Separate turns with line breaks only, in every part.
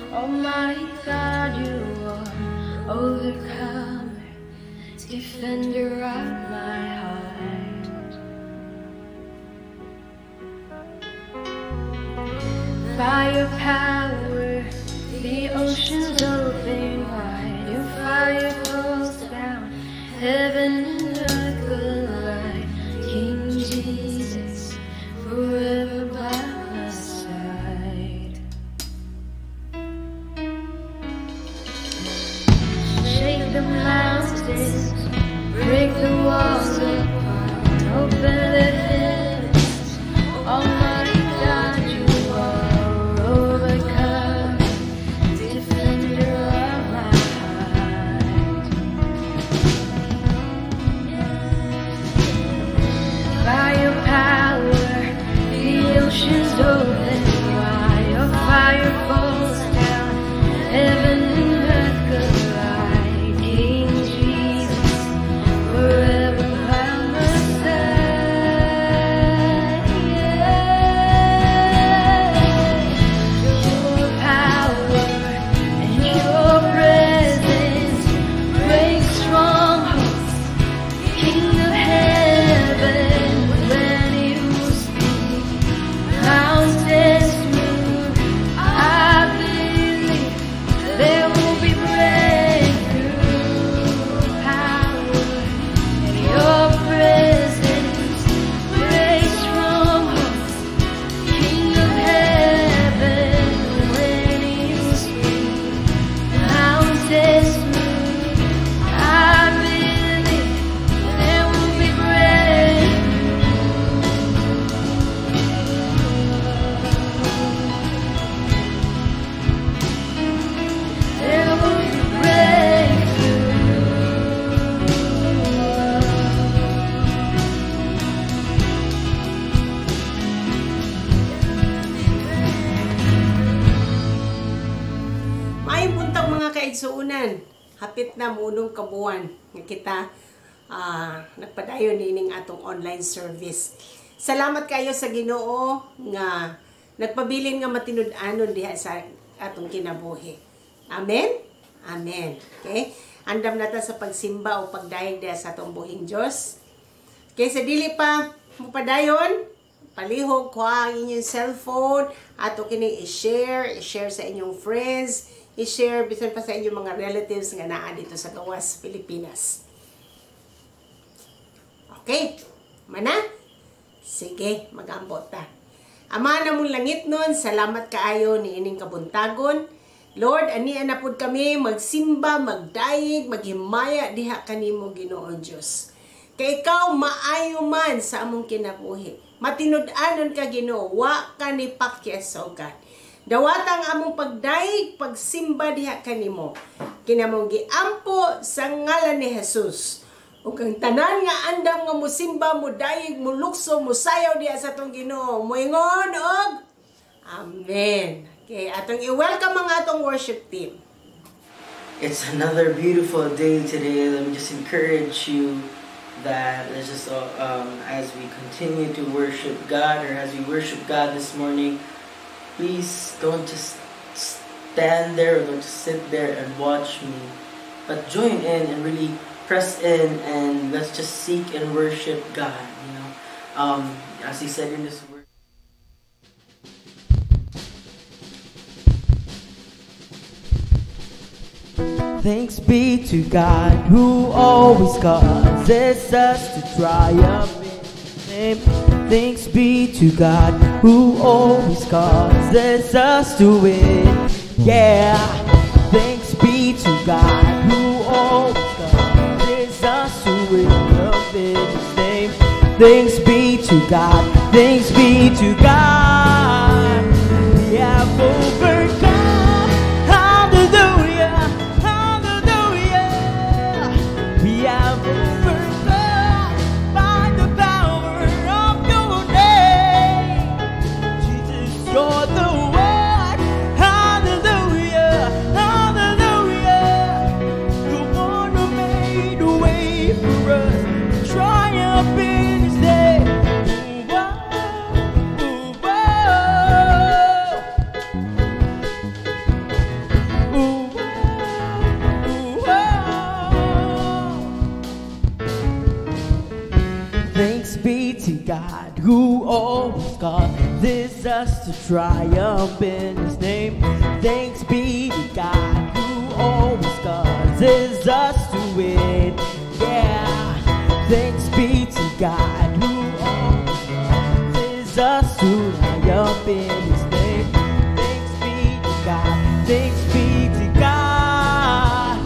Almighty God, you are overcomer, defender of my heart. By your power, the oceans open wide, your fire falls down, heaven and earth collide. King Jesus, forever by my side. Shake the mountains, break the walls apart, open the heavens. Almighty God, you are overcome, defender of my heart. By your power, the oceans open wide, your fire falls down, heaven and earth collide. King Jesus, forever by my side. Your power and your presence break strongholds. King of heaven, when you speak, mountains move. I believe there will be breakthrough. Power in your presence break strongholds. King of heaven, when you speak, mountains move. I believe there will be breakthrough. There will be breakthrough.
Maayong buntag, mga kaigsuonan. Hapit na mounong kabuwan nga kita nagpadayon niining atong online service. Salamat kayo sa Ginoo nga nagpabilin nga matinud-anon diha sa atong kinabuhi. Amen. Amen. Okay? Andam nata sa pagsimba o pagdayeg diha sa atong buhing Dios. Okay, sa dili pa mopadayon, palihog ko ang inyong cellphone ato kini i-share, i-share sa inyong friends, i-share bisan pa sa inyong mga relatives nga naa dito sa gawas Pilipinas. Okay? Mana? Sige, mag-ambot ta. Ama namong langit nun, salamat kaayo ni ining kabuntagon. Lord, ania na pud kami magsimba, magdayeg, maghimaya diha kanimo, Ginoong Dios. Kay ikaw maayo man sa among kinabuhi. Matinud-anon ka, Ginoo, wa ka ni pakyas, O God. Dawata ang among pagdayeg, pagsimba diha kanimo. Kinamong giampo sa ngalan ni Jesus. Ug ang tanan nga andam nga musimba, mudayeg, mulukso, musayaw diha sa atong Ginoo, moingon og Amen. Okay, atong i-welcome ang atong worship team.
It's another beautiful day today. Let me just encourage you that let's just as we continue to worship God, or as we worship God this morning, please don't just stand there or don't just sit there and watch me, but join in and really press in, and let's just seek and worship God. As He said in this word. Thanks be to God who always causes us to triumph in His name. Thanks be to God who always causes us to win. Yeah. Thanks be to God who always causes us to win in His name. Thanks be to God. Thanks be to God. We have overcome. Hallelujah. Hallelujah. We have overcome by the power of your name. Jesus, you're the one. Hallelujah. Hallelujah. The one who made a way for us to triumph in His name. Oh, oh, oh. us to triumph in His name. Thanks be to God who always causes us to win. Yeah, thanks be to God who always causes us to triumph in His name. Thanks be to God. Thanks be to God.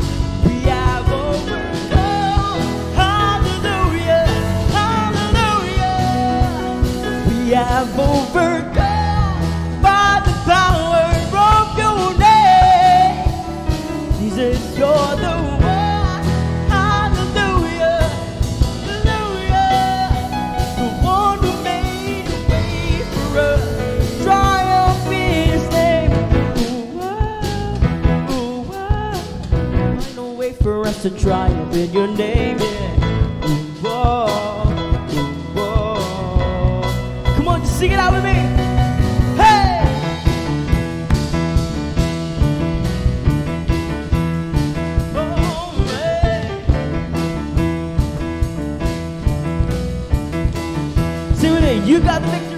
We have overcome. Hallelujah. Hallelujah. We have overcome by the power of your name. Jesus, you're the one. Hallelujah. Hallelujah. The one who made a way for us. Triumph in His name. Ooh, ah, ooh, ah. Find a way for us to triumph in your name. Yeah. Ooh, oh, ooh, oh. Come on, just sing it out with me. Hey! Oh, man. Sing with me. You got the victory.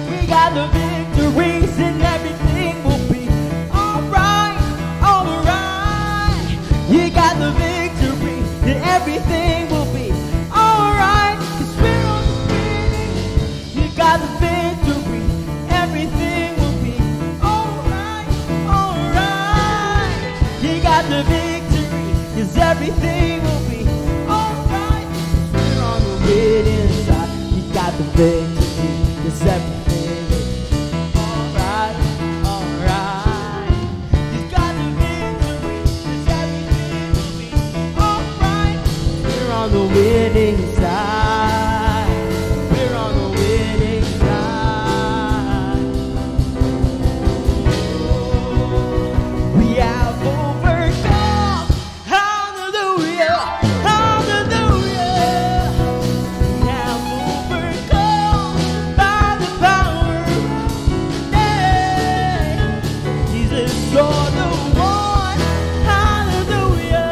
We got the victories, and everything will be alright, alright. You got the victory, and everything will be alright. 'Cause we're on the winning. You got the victory, everything will be alright, alright. You got the victory, 'cause everything will be alright. 'Cause we're on the winning side. You got the victory, 'cause everything will be alright, alright. You got the victory, 'cause everything will be alright. We're on the winning side. We're on the winning side. We have overcome. Hallelujah. Hallelujah. We have overcome by the power of name. Jesus, you're the one. Hallelujah.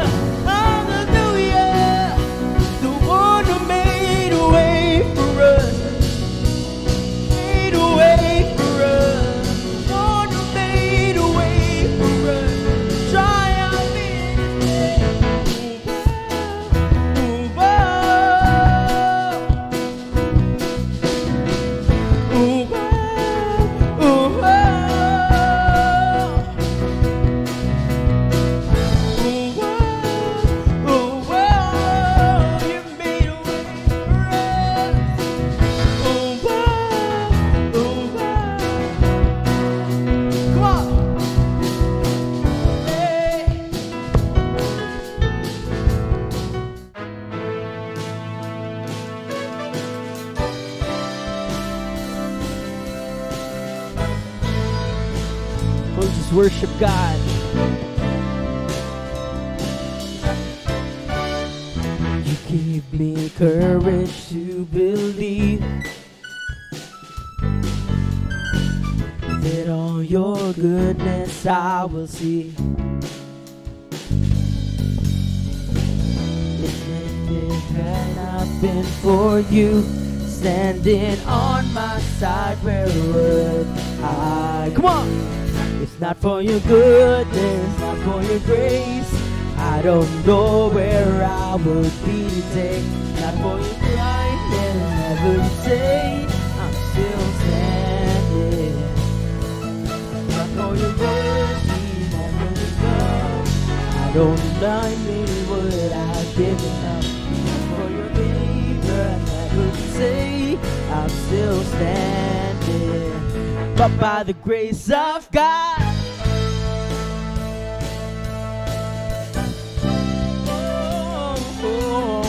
Hallelujah. The one who made a way for us. Made a way for us. The one who made a way for us. Triumph in His name. Ooh, oh. Ooh, oh. Ooh, oh. Ooh, oh. Ooh, oh. You made a way for us. Ooh, oh. Ooh, oh. Come on. Hey. We'll just worship God. You give me courage to believe that all your goodness I will see. If it had not been for you standing on my side, where would I? Come on! It's not for your goodness, not for your grace. I don't know where I would be today. Not for your kindness, never you say I'm still standing. Not for your mercy, not for your love. I don't like me would I give it up. Not for your favor, I never say I'm still standing. But by the grace of God. Oh, oh.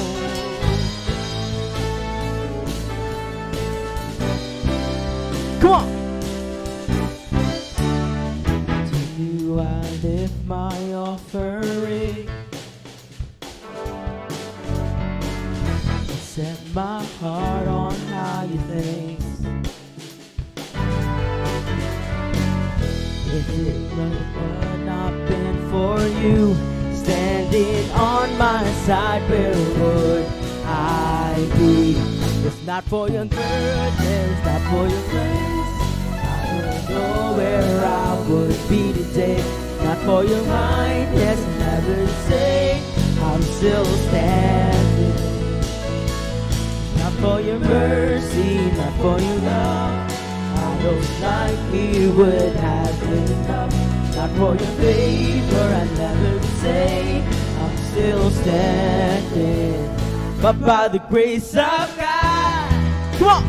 Come on! To you I lift my offering. I set my heart on higher things. If it had not been for you standing on my side, where would I be? If not for your goodness, not for your grace, Know where I would be today. Not for your kindness, never say I'm still standing. Not for your mercy, not for your love, I don't likely would have been enough. Not for your favor, I never say I'm still standing. But by the grace of God, come on!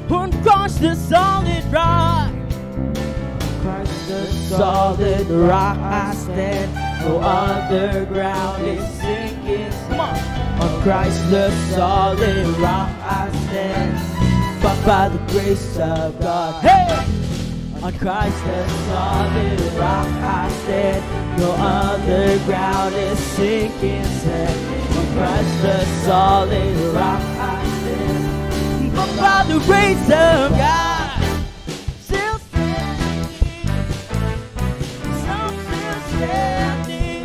On Christ the solid rock, Christ the solid rock I stand. No other ground is sinking. Come on! On Christ the solid rock I stand. But by the grace of God, hey! On Christ the solid rock I stand. No other ground is sinking sand. On Christ the solid rock I stand. But by the grace of God, still standing. I'm still standing.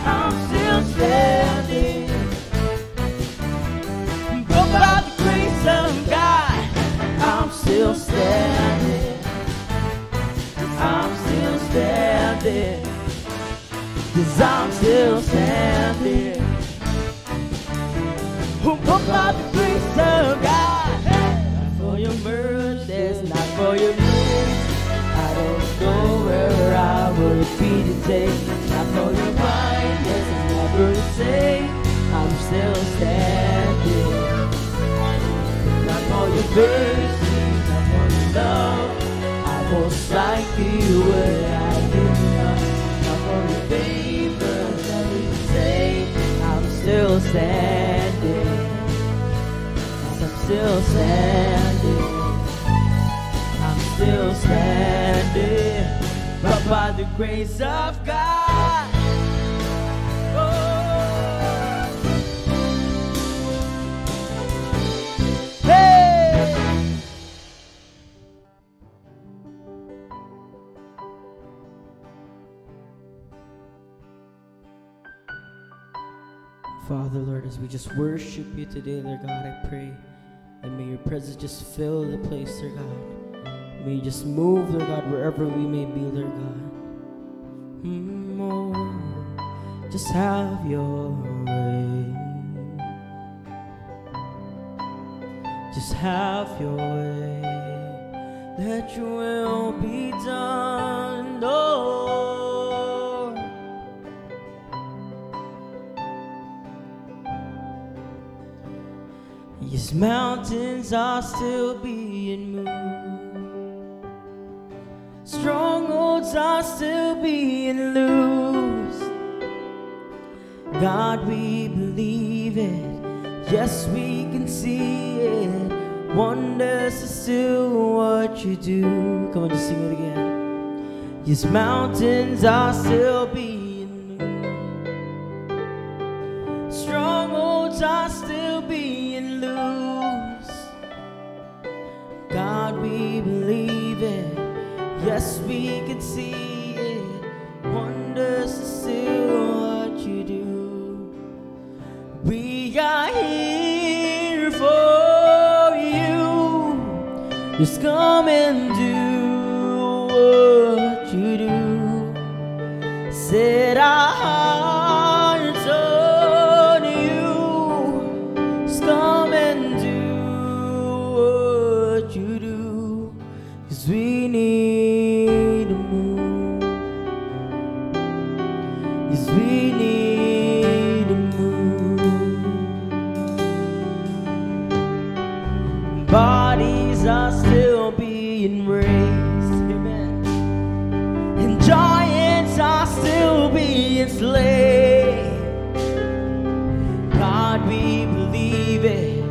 I'm still standing. But by the grace of God, I'm still standing. I'm still standing. 'Cause I'm still standing. Oh, but by the grace of God, not for your mercy, not for your grace, I don't know where I would be today. Not for your kindness, never to say I'm still standing. Not for your mercy, not for your love, I most likely would have been enough. Not for your favor, never to say I'm still standing. Yes, I'm still standing. I'm still standing. But by the grace of God. Oh. Hey! Father, Lord, as we just worship you today, Lord God, I pray that may your presence just fill the place, Lord God. May you just move, Lord God, wherever we may be, Lord God. Oh, just have your way. Just have your way. Let your will be done, Lord. Yes, mountains are still being moved. Strongholds are still being loosed. God, we believe it. Yes, we can see it. Wonders are still what you do. Come on, just sing it again. Yes, mountains are still being moved. Strongholds are still being loosed. God, we believe it. Yes, we can see it. Wonders are still what you do. We are here for you. Just come and do what you do. Set our hearts on you. Just come and do what you do. 'Cause we need to move. Yes, we need to move. Bodies are still being raised, amen. And giants are still being slain. God, we believe it.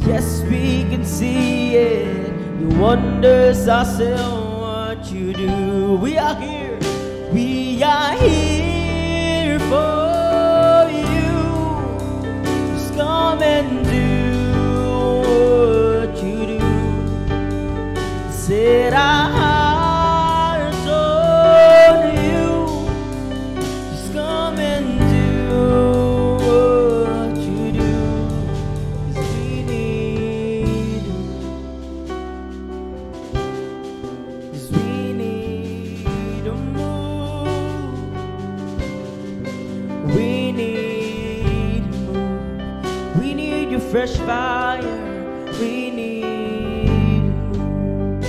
Yes, we can see it. The wonders are still what you do. We are here. We are here for you. Just come and do what you do. Set our hearts on you. Just come and do what you do. 'Cause we need you. Fresh fire, we need a move.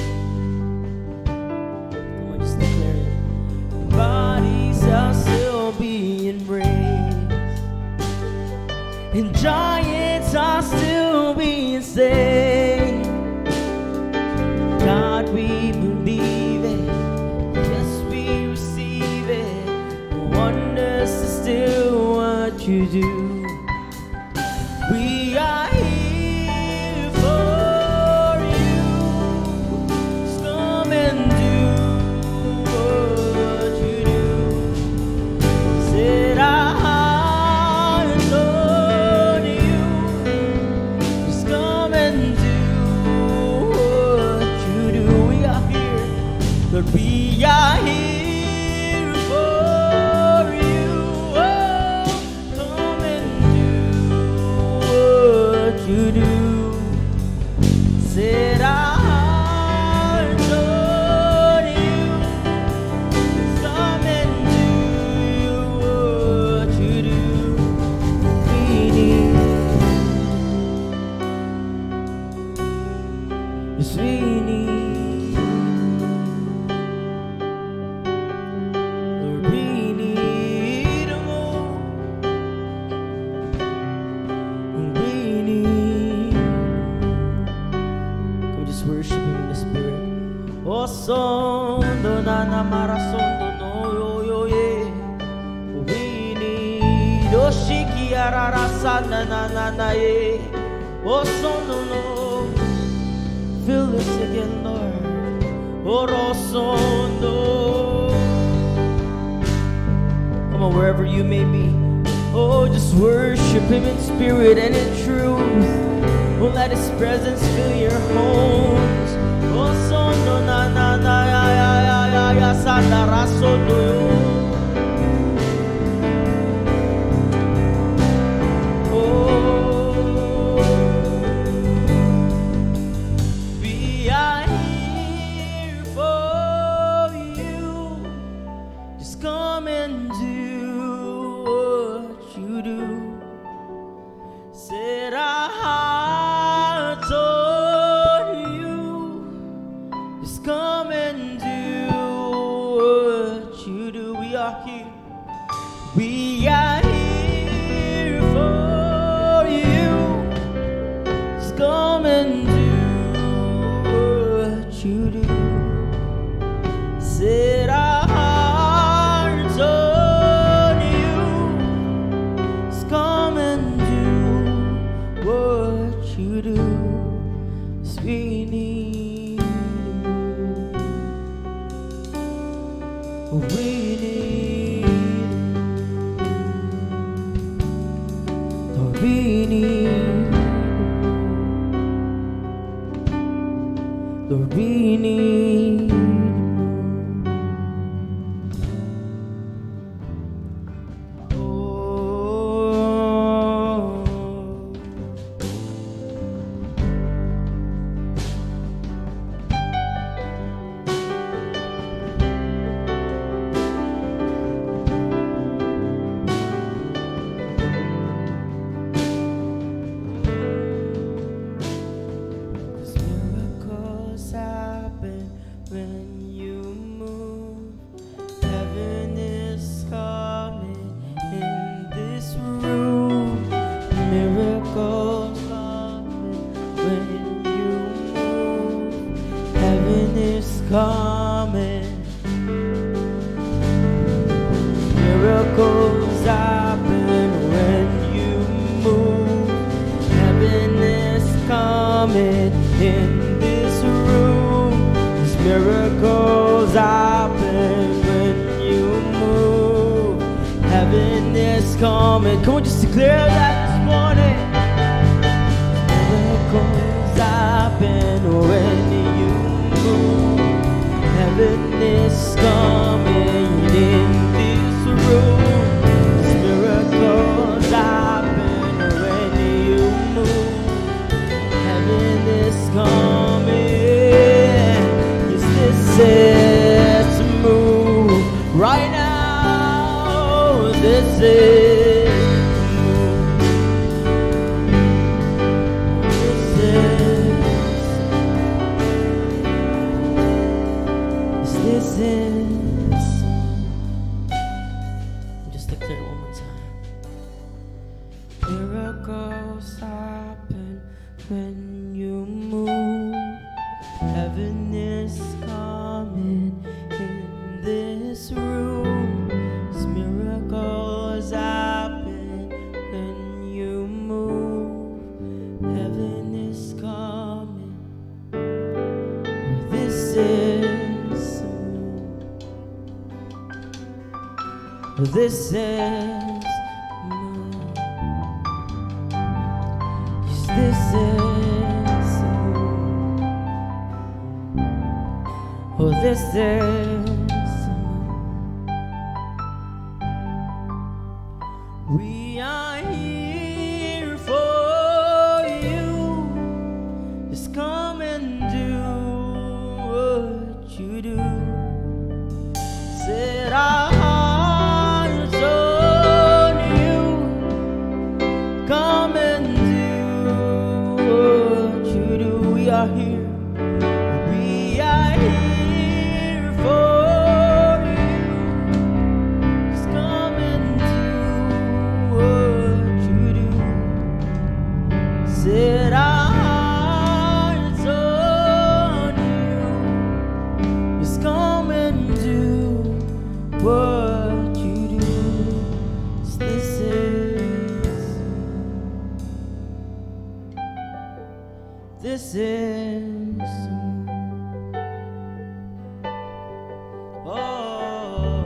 Come on, just declare it. Bodies are still being raised, and giants are still being slain. God, we believe it. Yes, we receive it. Wonders is still what you do. We are here for you. Just come and do what you do. Set our hearts on you. Just come and do what you do. We are here, Lord, we are here for you. Oh, come and do what you do. Set our hearts on you. Just come and do what you do. We need. Yes, we need. Lord, we need a move. We need. Come just worship Him in the Spirit. Oh, sondo na na marasondo no yo yo ye. We need. Oh, shiki arara sa na na na na ye. Oh, sondo no. Fill us again, Lord. Oh, rosondo. Come on, wherever you may be. Oh, just worship Him in spirit and in truth. Oh, let His presence fill your homes. Oh, sondo na na na ya ya ya ya ya sa na ra sondo yo. Oh, we are here for you. Just come and do what you do. Set our hearts on you. Just come and do what you do. We are here. We are here for you. Just come and do what you do. Set our hearts on you. Just come and do what you do. 'Cause we need you. We need. Lord, we need. Lord, we need. Oh. 'Cause miracles happen when you move. Heaven is coming in this room. Miracles happen when you move. Heaven is coming. Miracles happen when you move. Heaven is coming in this room. 'Cause miracles happen when you move. Heaven is coming. Come on, just declare that this morning. Miracles happen when you move. Heaven is coming in this room. 'Cause miracles happen when you move. Heaven is coming. Yes, this is to move right now. This is the move. This is. Just declare it one more time. Miracles happen when you move. Heaven is coming in this room. 'Cause miracles happen when you move. Heaven is coming. This is a move. This is a move. Yes, this is a move. Oh, this is a move. We are here for you. Just come and do what you do. Set our hearts on you. Come and do what you do. We are here. We are here for you. Just come and do what you do. Set our hearts on you. Just come and do what you do. This is oh,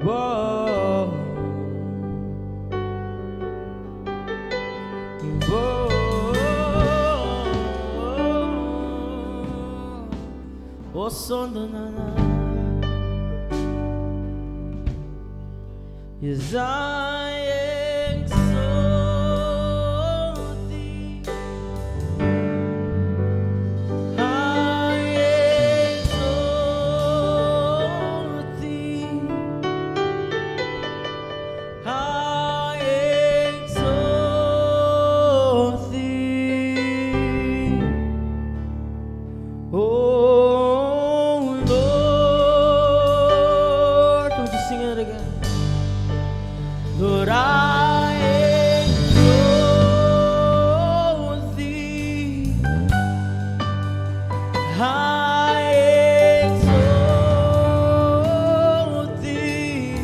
whoa, whoa, oh, son na na. Yes, I exalt thee. I exalt thee. I exalt thee. Oh Lord, don't you sing it again? Lord, I exalt thee. I exalt thee.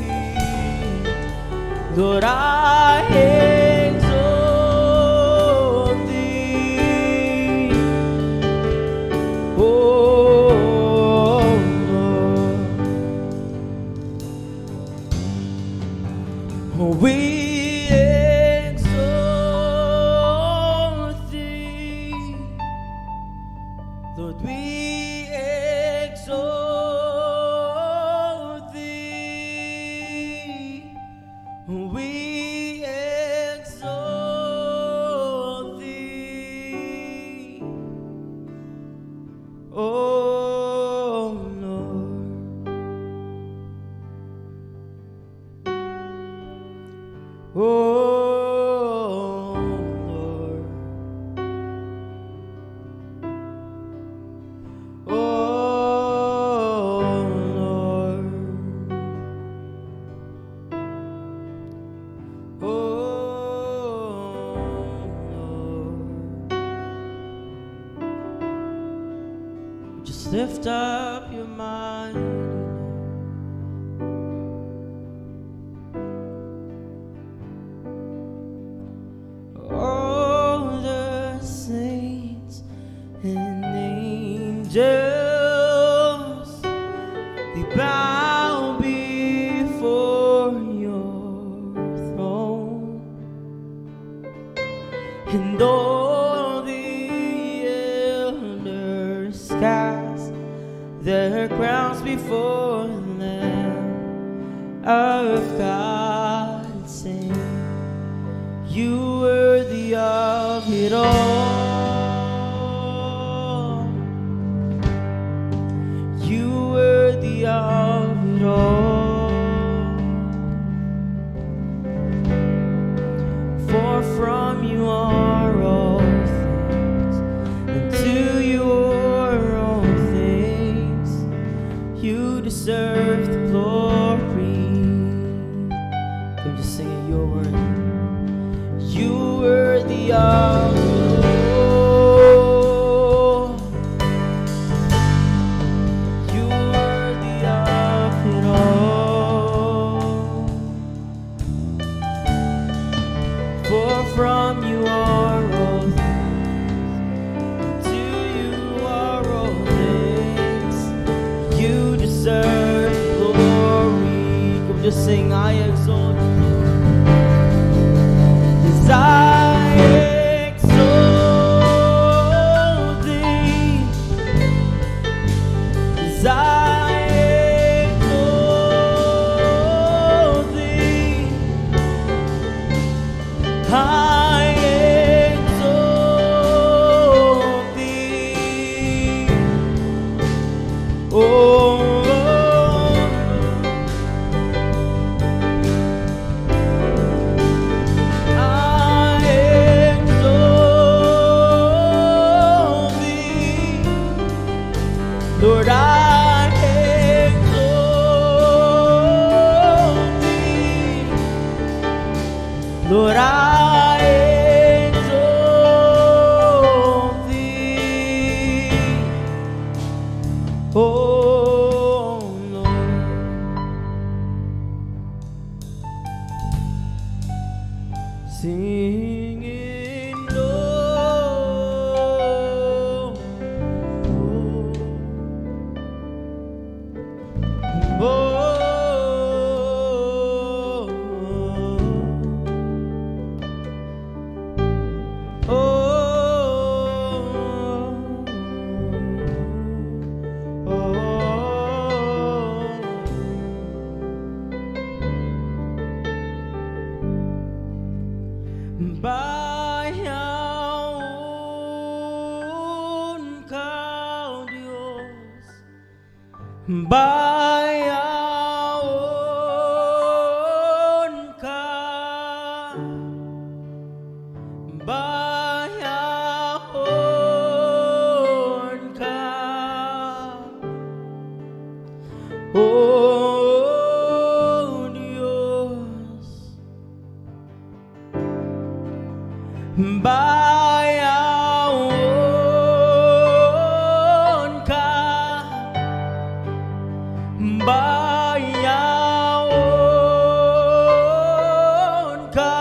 Lord, I exalt thee. Oh Lord. We exalt thee. Lord, we exalt thee. We exalt thee. Oh Lord. Oh Lord. Oh Lord. Oh Lord. Just lift up your mighty name. All the saints and angels, they bow before your throne, and all the elders cast their crowns before the Lamb of God, saying, You worthy of it all. You worthy of it all. For from you are all things, and to you Just sing, "I exalt you." 'Cause I exalt thee. 'Cause I exalt thee. I exalt thee. Oh, I exalt thee. Lord, I exalt thee. Lord, I exalt thee. Oh, Lord. Singing, oh, oh, oh, oh, oh. Bayawon ka, Diyos. Bayawon ka. Bayawon ka. Oh, Diyos. Bayawon ka. Bayawon ka.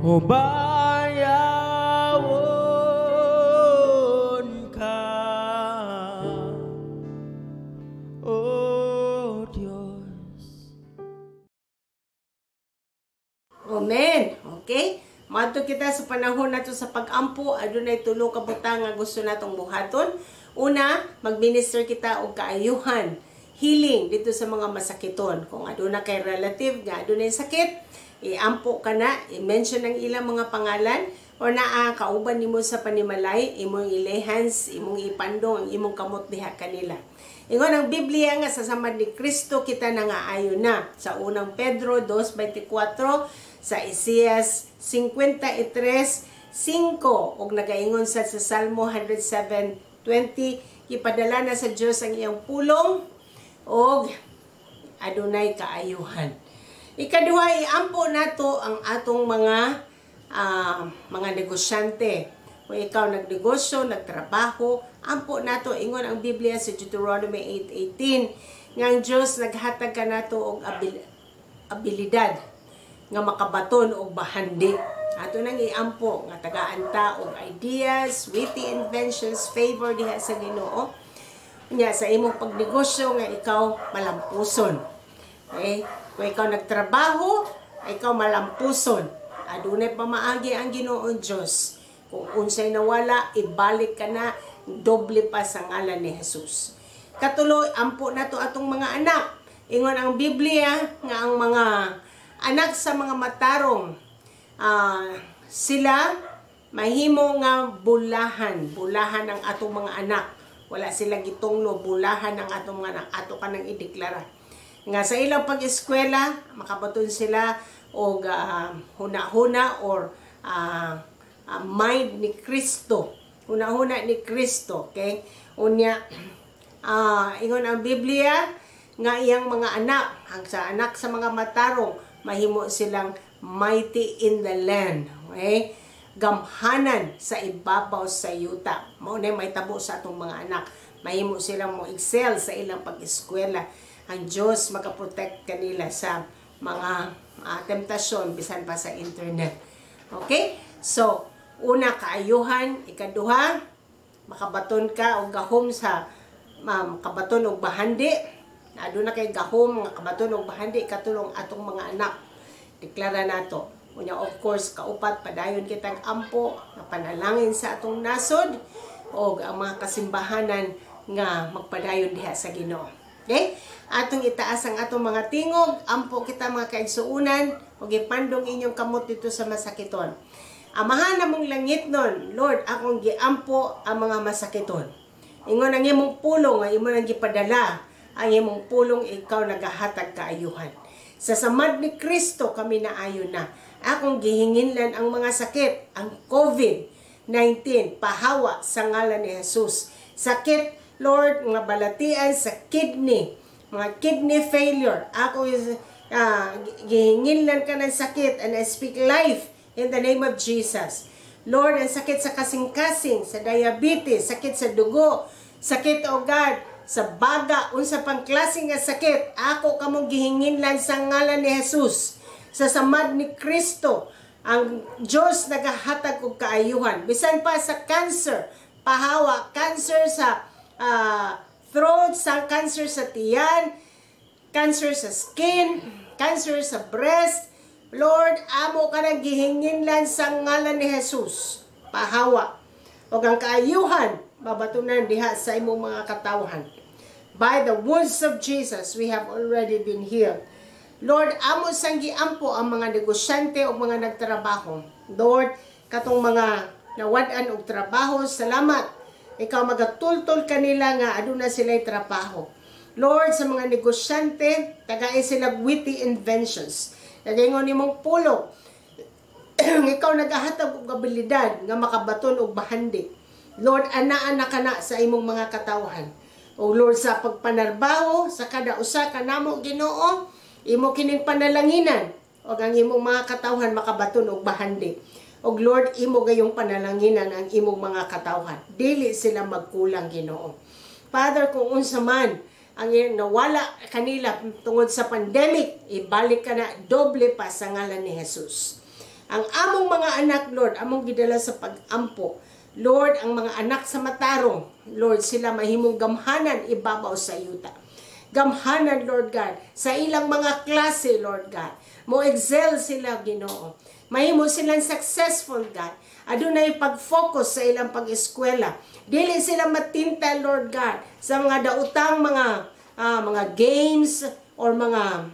Oh, bayawon ka. Oh, Diyos.
Amen. Okay? Moadto kita sa panahon nato sa pag-ampo, adunay tulo ka butang nga gusto natong buhaton. Una, mag-minister kita og kaayuhan, healing dito sa mga masakiton. Kung aduna kay relative nga adunay sakit, iampo ka na, i-mention ang ilang mga pangalan or naa kauban nimo sa panimalay, imong i-lay hands, imong ipandong ang imong kamot diha kanila. Ingon ang Biblia nga sa samad ni Kristo kita nangaayo na. Sa unang Pedro 2:24, sa Isaias 53:5 ug nagaingon sa Salmo 107:20, ipadala na sa Dios ang iyang pulong og adunay kaayuhan. Ikaduha, iampo nato ang atong mga negosyante. Kung ikaw nagnegosyo, nagtrabaho, ampo nato. Ingon ang Biblia sa Deuteronomy 8:18 nga ang Dios naghatag kanato og abilidad nga makabaton og bahandi. Ato nang iampo nga tagaan ta og ideas, witty inventions, favor diha sa Ginoo. Nya sa imong pagnegosyo nga ikaw malampuson. Okay? Kung ikaw nagtrabaho, ikaw malampuson. Adunay pamaagi ang Ginoong Dios. Kung unsay nawala, ibalik ka na doble pa sa ngalan ni Jesus. Katulo, ampo nato atong mga anak. Ingon ang Biblia nga ang mga anak sa mga matarong, sila mahimo nga bulahan. Bulahan ang atong mga anak. Wala sila gitunglo, bulahan ang atong mga anak. Ato ka nang ideklara. Nga sa ilang pag-eskwela, makabaton sila og huna-huna or mind ni Kristo. Huna-huna ni Kristo. Okay? Unya, ingon ang Biblia nga iyang mga anak, ang sa anak sa mga matarong, mahimo silang mighty in the land. Okay? Gamhanan sa ibabaw sa yuta. Mao na may tabo sa atong mga anak. Mahimo silang mo excel sa ilang pag-eskwela. Ang Diyos makaprotect kanila sa mga temptasyon bisan pa sa internet. Okay? So, una, kaayuhan. Ikaduha, makabaton ka og gahom sa kabaton og bahandi. Na aduna kay gahom nga kabaton og bahandi katulong atong mga anak. Deklara nato. Unya, of course, kaupat, padayon kitang ampo nga panalangin sa atong nasod o ang mga kasimbahanan nga magpadayon diha sa Ginoo. Okay? Atong itaas ang atong mga tingog, ampo kita, mga kaigsuunan, ug ipandong inyong kamot dito sa masakiton. Amahan namong langitnon, Lord, akong giampo ang mga masakiton. Ingon ang imong pulong nga imo nang gipadala, ang imong pulong, ikaw nagahatag kaayuhan. Sa samad ni Kristo kami naayo na. Akong gihinginlan ang mga sakit, ang COVID-19, pahawa sa ngalan ni Jesus. Sakit, Lord, nga balatian sa kidney, mga kidney failure. Ako is gihinginlan ka ng sakit and I speak life in the name of Jesus. Lord, ang sakit sa kasing-kasing, sa diabetes, sakit sa dugo, sakit, O God, sa baga, unsa pang klase nga sakit, ako kamong gihinginlan sa ngalan ni Jesus. Sa samad ni Kristo, ang Diyos nagahatag og kaayuhan. Bisan pa sa cancer, pahawa, cancer sa throat, sa cancer sa tiyan, cancer sa skin, cancer sa breast, Lord, amo ka nang gihinginlan sa ngalan ni Jesus. Pahawa. O ang kaayuhan, mabatunan diha sa imong mga katawhan. By the wounds of Jesus, we have already been healed. Lord, amo sang giampo ang mga negosyante o mga nagtrabaho. Lord, katong mga nawad-an og trabaho, salamat. Ikaw magatultol kanila nga aduna sila trabaho. Lord, sa mga negosyante, tagai sila witty inventions. Nagaingon nimong pulong, ikaw nagahatag og abilidad nga makabaton og bahandi. Lord, ana-ana kana sa imong mga katawhan. O Lord, sa pagpanarbaho sa kada usa kanamo, Ginoo, imo kining panalanginan og ang imong mga katawhan makabaton og bahandi. Og Lord, imo gayong panalanginan ang imong mga katawhan. Dili sila magkulang, Ginoo. Father, kung unsa man ang nawala kanila tungod sa pandemic, ibalik ka na doble pa sa ngalan ni Jesus. Ang among mga anak, Lord, among gidala sa pag-ampo. Lord, ang mga anak sa matarong, Lord, sila mahimong gamhanan ibabaw sa yuta. Gamhanan, Lord God, sa ilang mga klase, Lord God. Mo excel sila, Ginoo. Mahimo silang successful, God. Adunay pag-focus sa ilang pag-eskwela. Dili sila matinta, Lord God, sa mga daotang mga games or mga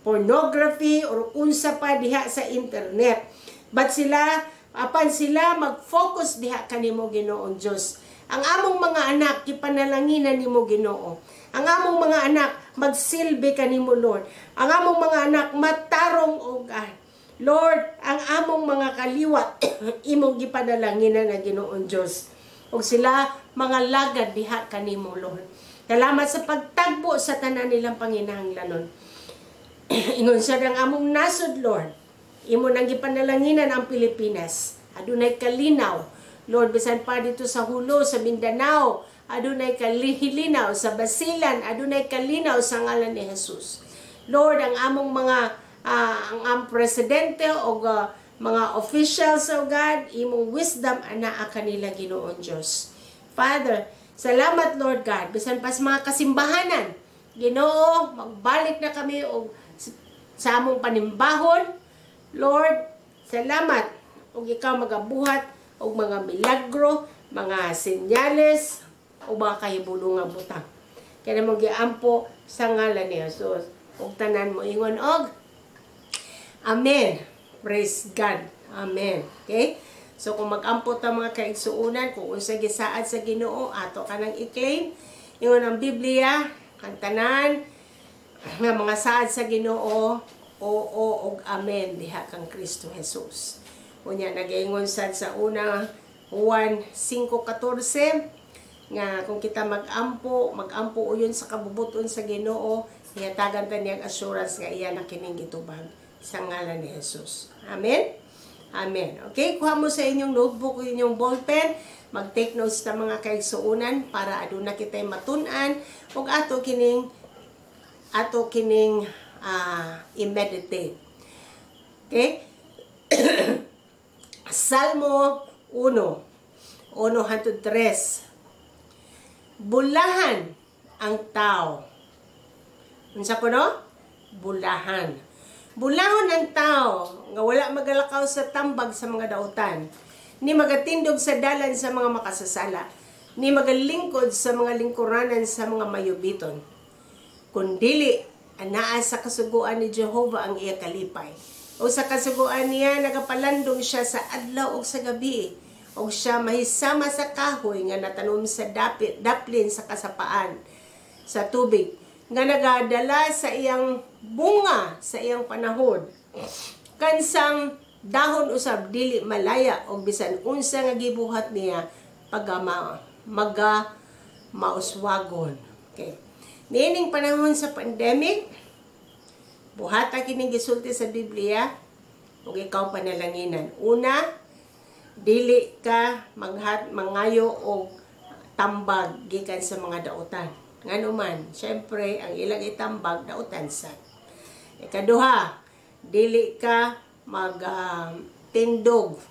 pornography or unsa pa diha sa internet. But sila, apan sila mag-focus diha kanimo, Ginoong Dios. Ang among mga anak gipanalanginan nimo, Ginoo. Ang among mga anak magsilbi kanimo, Lord. Ang among mga anak matarong, O God. Lord, ang among mga kaliwat imong gipanalanginan na, Ginoong Dios. Ug sila mga lagad diha kanimo, Lord. Salamat sa pagtagbo sa tanan nilang panginahanglanon. Ingon sa ang among nasod, Lord. Imo nang gipanalanginan ang Pilipinas. Adunay kalinaw. Lord, bisan pa dito sa Jolo, sa Mindanao, adunay kalinaw sa Basilan, adunay kalinaw sa ngalan ni Jesus. Lord, ang among mga ang among presidente o mga officials, O God, imong wisdom anaa kanila, Ginoong Dios. Father, salamat, Lord God, bisan pa sa mga kasimbahanan. Ginoo, magbalik na kami og sa among panimbahon. Lord, salamat ug ikaw magabuhat og mga milagro, mga senyales o mga kahibulungang butang. Kaya mo giampo sa ngalan ni Jesus. Ug tanan mo ingon og Amen. Praise God. Amen. Okay? So kung mag-ampo ta, mga kaigsuonan, kung unsa gisaad sa Ginoo, ato kanang i-claim. Ingon ang Biblia, ang tanan nga mga saad sa Ginoo, oo ug amen diha kang Kristo Jesus. Unya nagaingon sad sa una Juan 5:14 nga kung kita mag-ampo, mag-ampo uyon sa kabubuton sa Ginoo, hihatagan ta niyang assurance nga iya na kining gitubag sa ngalan ni Jesus. Amen? Amen. Okay, kuha mo sa inyong notebook o inyong ballpen, mag-take notes ta, mga kaigsuonan, para aduna kitay matun-an ug ato kining i-meditate. Okay? Salmo 1, 1 hangtod 3. Bulahan ang tao. Unsa kuno? Bulahan. Bulahon ang tao nga wala magalakaw sa tambag sa mga dautan, ni magatindog sa dalan sa mga makasasala, ni magalingkod sa mga lingkuranan sa mga mayubiton. Kundili, anaa sa kasuguan ni Jehova ang iya kalipay. O sa kasuguan niya, nagapalandong siya sa adlaw o sa gabi. O siya mahisama sa kahoy nga natanom sa dapit, daplin sa kasapaan, sa tubig, nga nagadala sa iyang bunga sa iyang panahon. Kansang dahon usab dili malaya og bisan unsa nga gibuhat niya pagama maga mauswagon. Okay. Niining panahon sa pandemic, buhata kining gisulti sa Biblia ug ikaw panalanginan. Una, dili ka maghat mangayo og tambag gikan sa mga dautan. Ngano man, syempre ang ilang itambag dautan sa. Ikaduha, dili ka mag tindog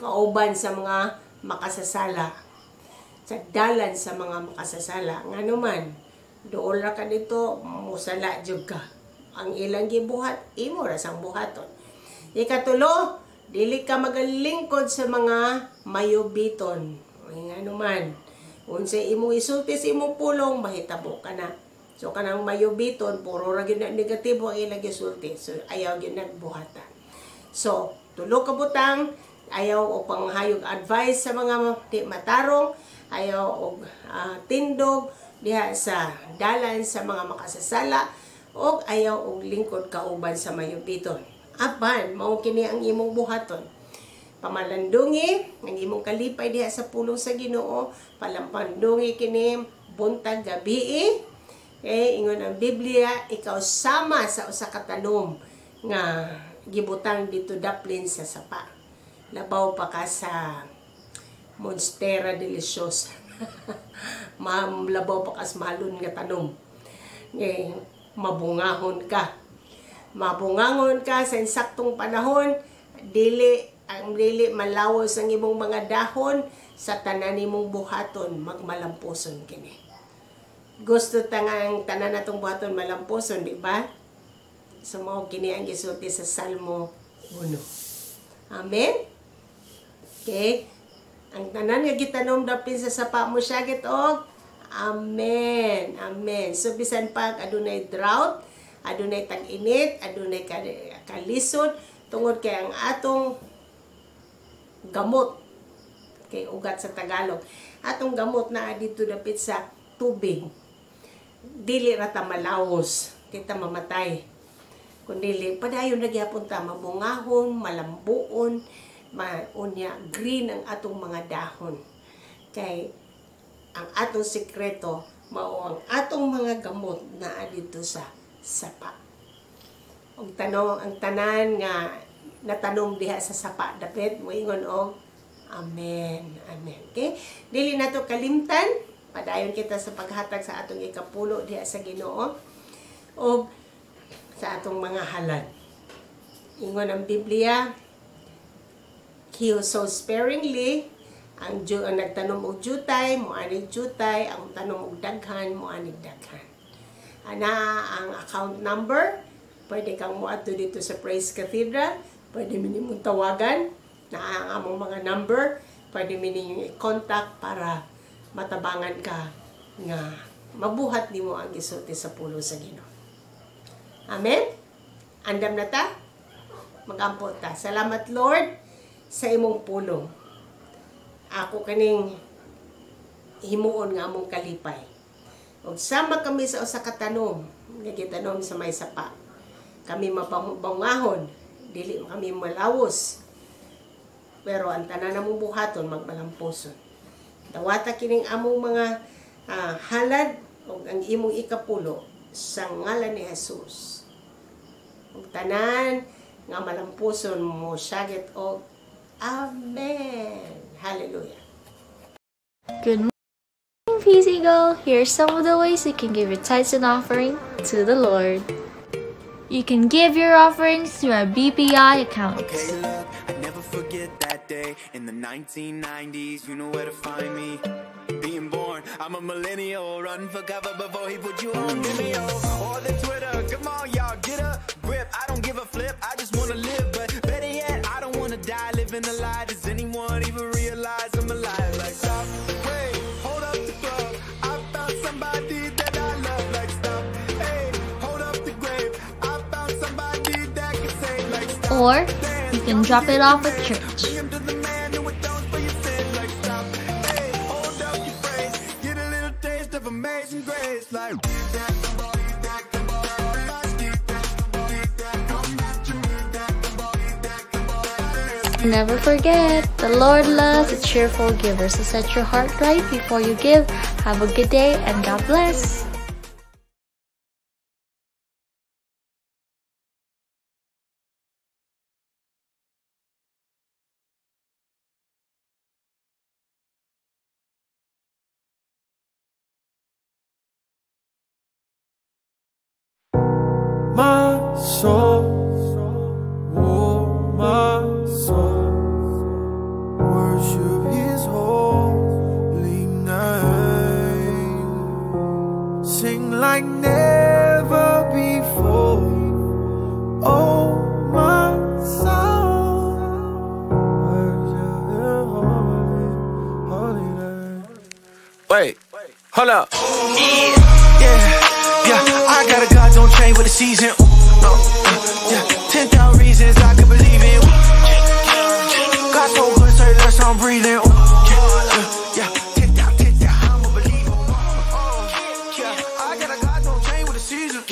kauban sa mga makasasala, sa dalan sa mga makasasala. Ngano man, dool ra ka dito, musala jud ka. Ang ilang gibuhat, imo ra sang buhaton. Ikatulo, dili ka magalingkod sa mga mayubiton. Ngano man, unsay imong isulti sa imong pulong, mahitabo ka na. So kanang mayubiton, puro ra gyud na negatibo ang ilang gisulti. So ayaw gyud nagbuhata. So tulo ka butang, ayaw og panghayog advice sa mga di matarong, ayaw og tindog diha sa dalan sa mga makasasala, og ayaw og lingkod kauban sa mayubiton. Apan mao kini ang imong buhaton. Pamalandungi ang imong kalipay diha sa pulong sa Ginoo, palampandungi kini buntag gabi. Eh, ingon ang Biblia, ikaw sama sa usa ka tanom nga gibutang dito daplin sa sapa. Labaw pa ka sa Monstera deliciosa. Labaw pa ka sa mahalon nga tanom. Eh, mabungahon ka. Mabungangon ka sa insaktong panahon, dili ang dili malawos ang imong mga dahon sa tanan nimong buhaton, magmalampuson kini. Gusto ta nga ang tanan natong buhaton malampuson, di ba? So mao kini ang gisulti sa Salmo 1. Amen? Okay? Ang tanan nga gitanom dapin sa sapa mo syagit og amen. Amen. So bisan pa adunay drought, adunay tag-init, adunay kalisod, tungod kay ang atong gamot, kay ugat sa Tagalog, atong gamot na dito dapit sa tubig, dili ra ta malawos, di ta mamatay, kundi padayon na gyapon ta mabungahon, malambuon, maunya green ang atong mga dahon. Kay ang atong sikreto mao ang atong mga gamot naa dito sa sapa. Og tanong ang tanan nga natanom diha sa sapa dapit moingon og amen. Amen. Okay? Dili nato kalimtan, padayon kita sa paghatag sa atong ikapulo diha sa Ginoo og sa atong mga halad. Ingon ang Biblia, he who sows sparingly, ang nagtanom og jutay, moanig jutay, ang tanom og daghan, moanig daghan. Ana ang account number, pwede kang moadto dito sa Praise Cathedral, pwede mi nimong tawagan, naa ang among mga number, pwede mi ninyong i-contact para matabangan ka nga mabuhat nimo ang gisulti sa pulong sa Ginoo. Amen? Andam na ta? Magampo ta. Salamat, Lord, sa imong pulong. Ako kaning himuon nga among kalipay. Ug sama kami sa usa ka tanom nga gitanom sa may sapa. Kami mabangahon, dili kami malawos. Pero ang tanan namong buhaton magmalampuson. Dawata kining among mga halad ug ang imong ikapulo sa ngalan ni Jesus. Ug tanan nga malampuson mo syagit og amen. Hallelujah.
Good morning, Peace Eagle. Here are some of the ways you can give your tithes and offering to the Lord. You can give your offerings through our BPI accounts.
Okay, look, I never forget that day in the 1990s. You know where to find me. Being born born. I'm a millennial. Run for cover before he put you on Vimeo or the Twitter. Come on, y'all, get a grip. I don't give a flip. I just wanna live, but better yet, I don't wanna die living a lie. Does anyone even realize I'm alive? Like, stop, wait, hold up the club. I found somebody that I love. Like, stop, hey, hold up the grave. I found somebody that can save. Like, stop.
Or you can drop it off at church.
Bring him to the man who atones for your sins. Like, stop, hey, hold up your praise. Get a little taste of amazing grace. Like,
Never forget, the Lord loves a cheerful giver, so set your heart right before you give. Have a good day and God bless.
My soul, oh my soul, worship His holy name. Sing like never before, oh my soul, worship His holy, holy name.
Wait, hold up.
Yeah, I got a God, don't change with the season. Ooh, yeah, 10,000 reasons I could believe in. God so good, say less, I'm breathing. Ooh, yeah, 10,000, 10,000, I'm a believer. Yeah, I got a God, don't change with the season.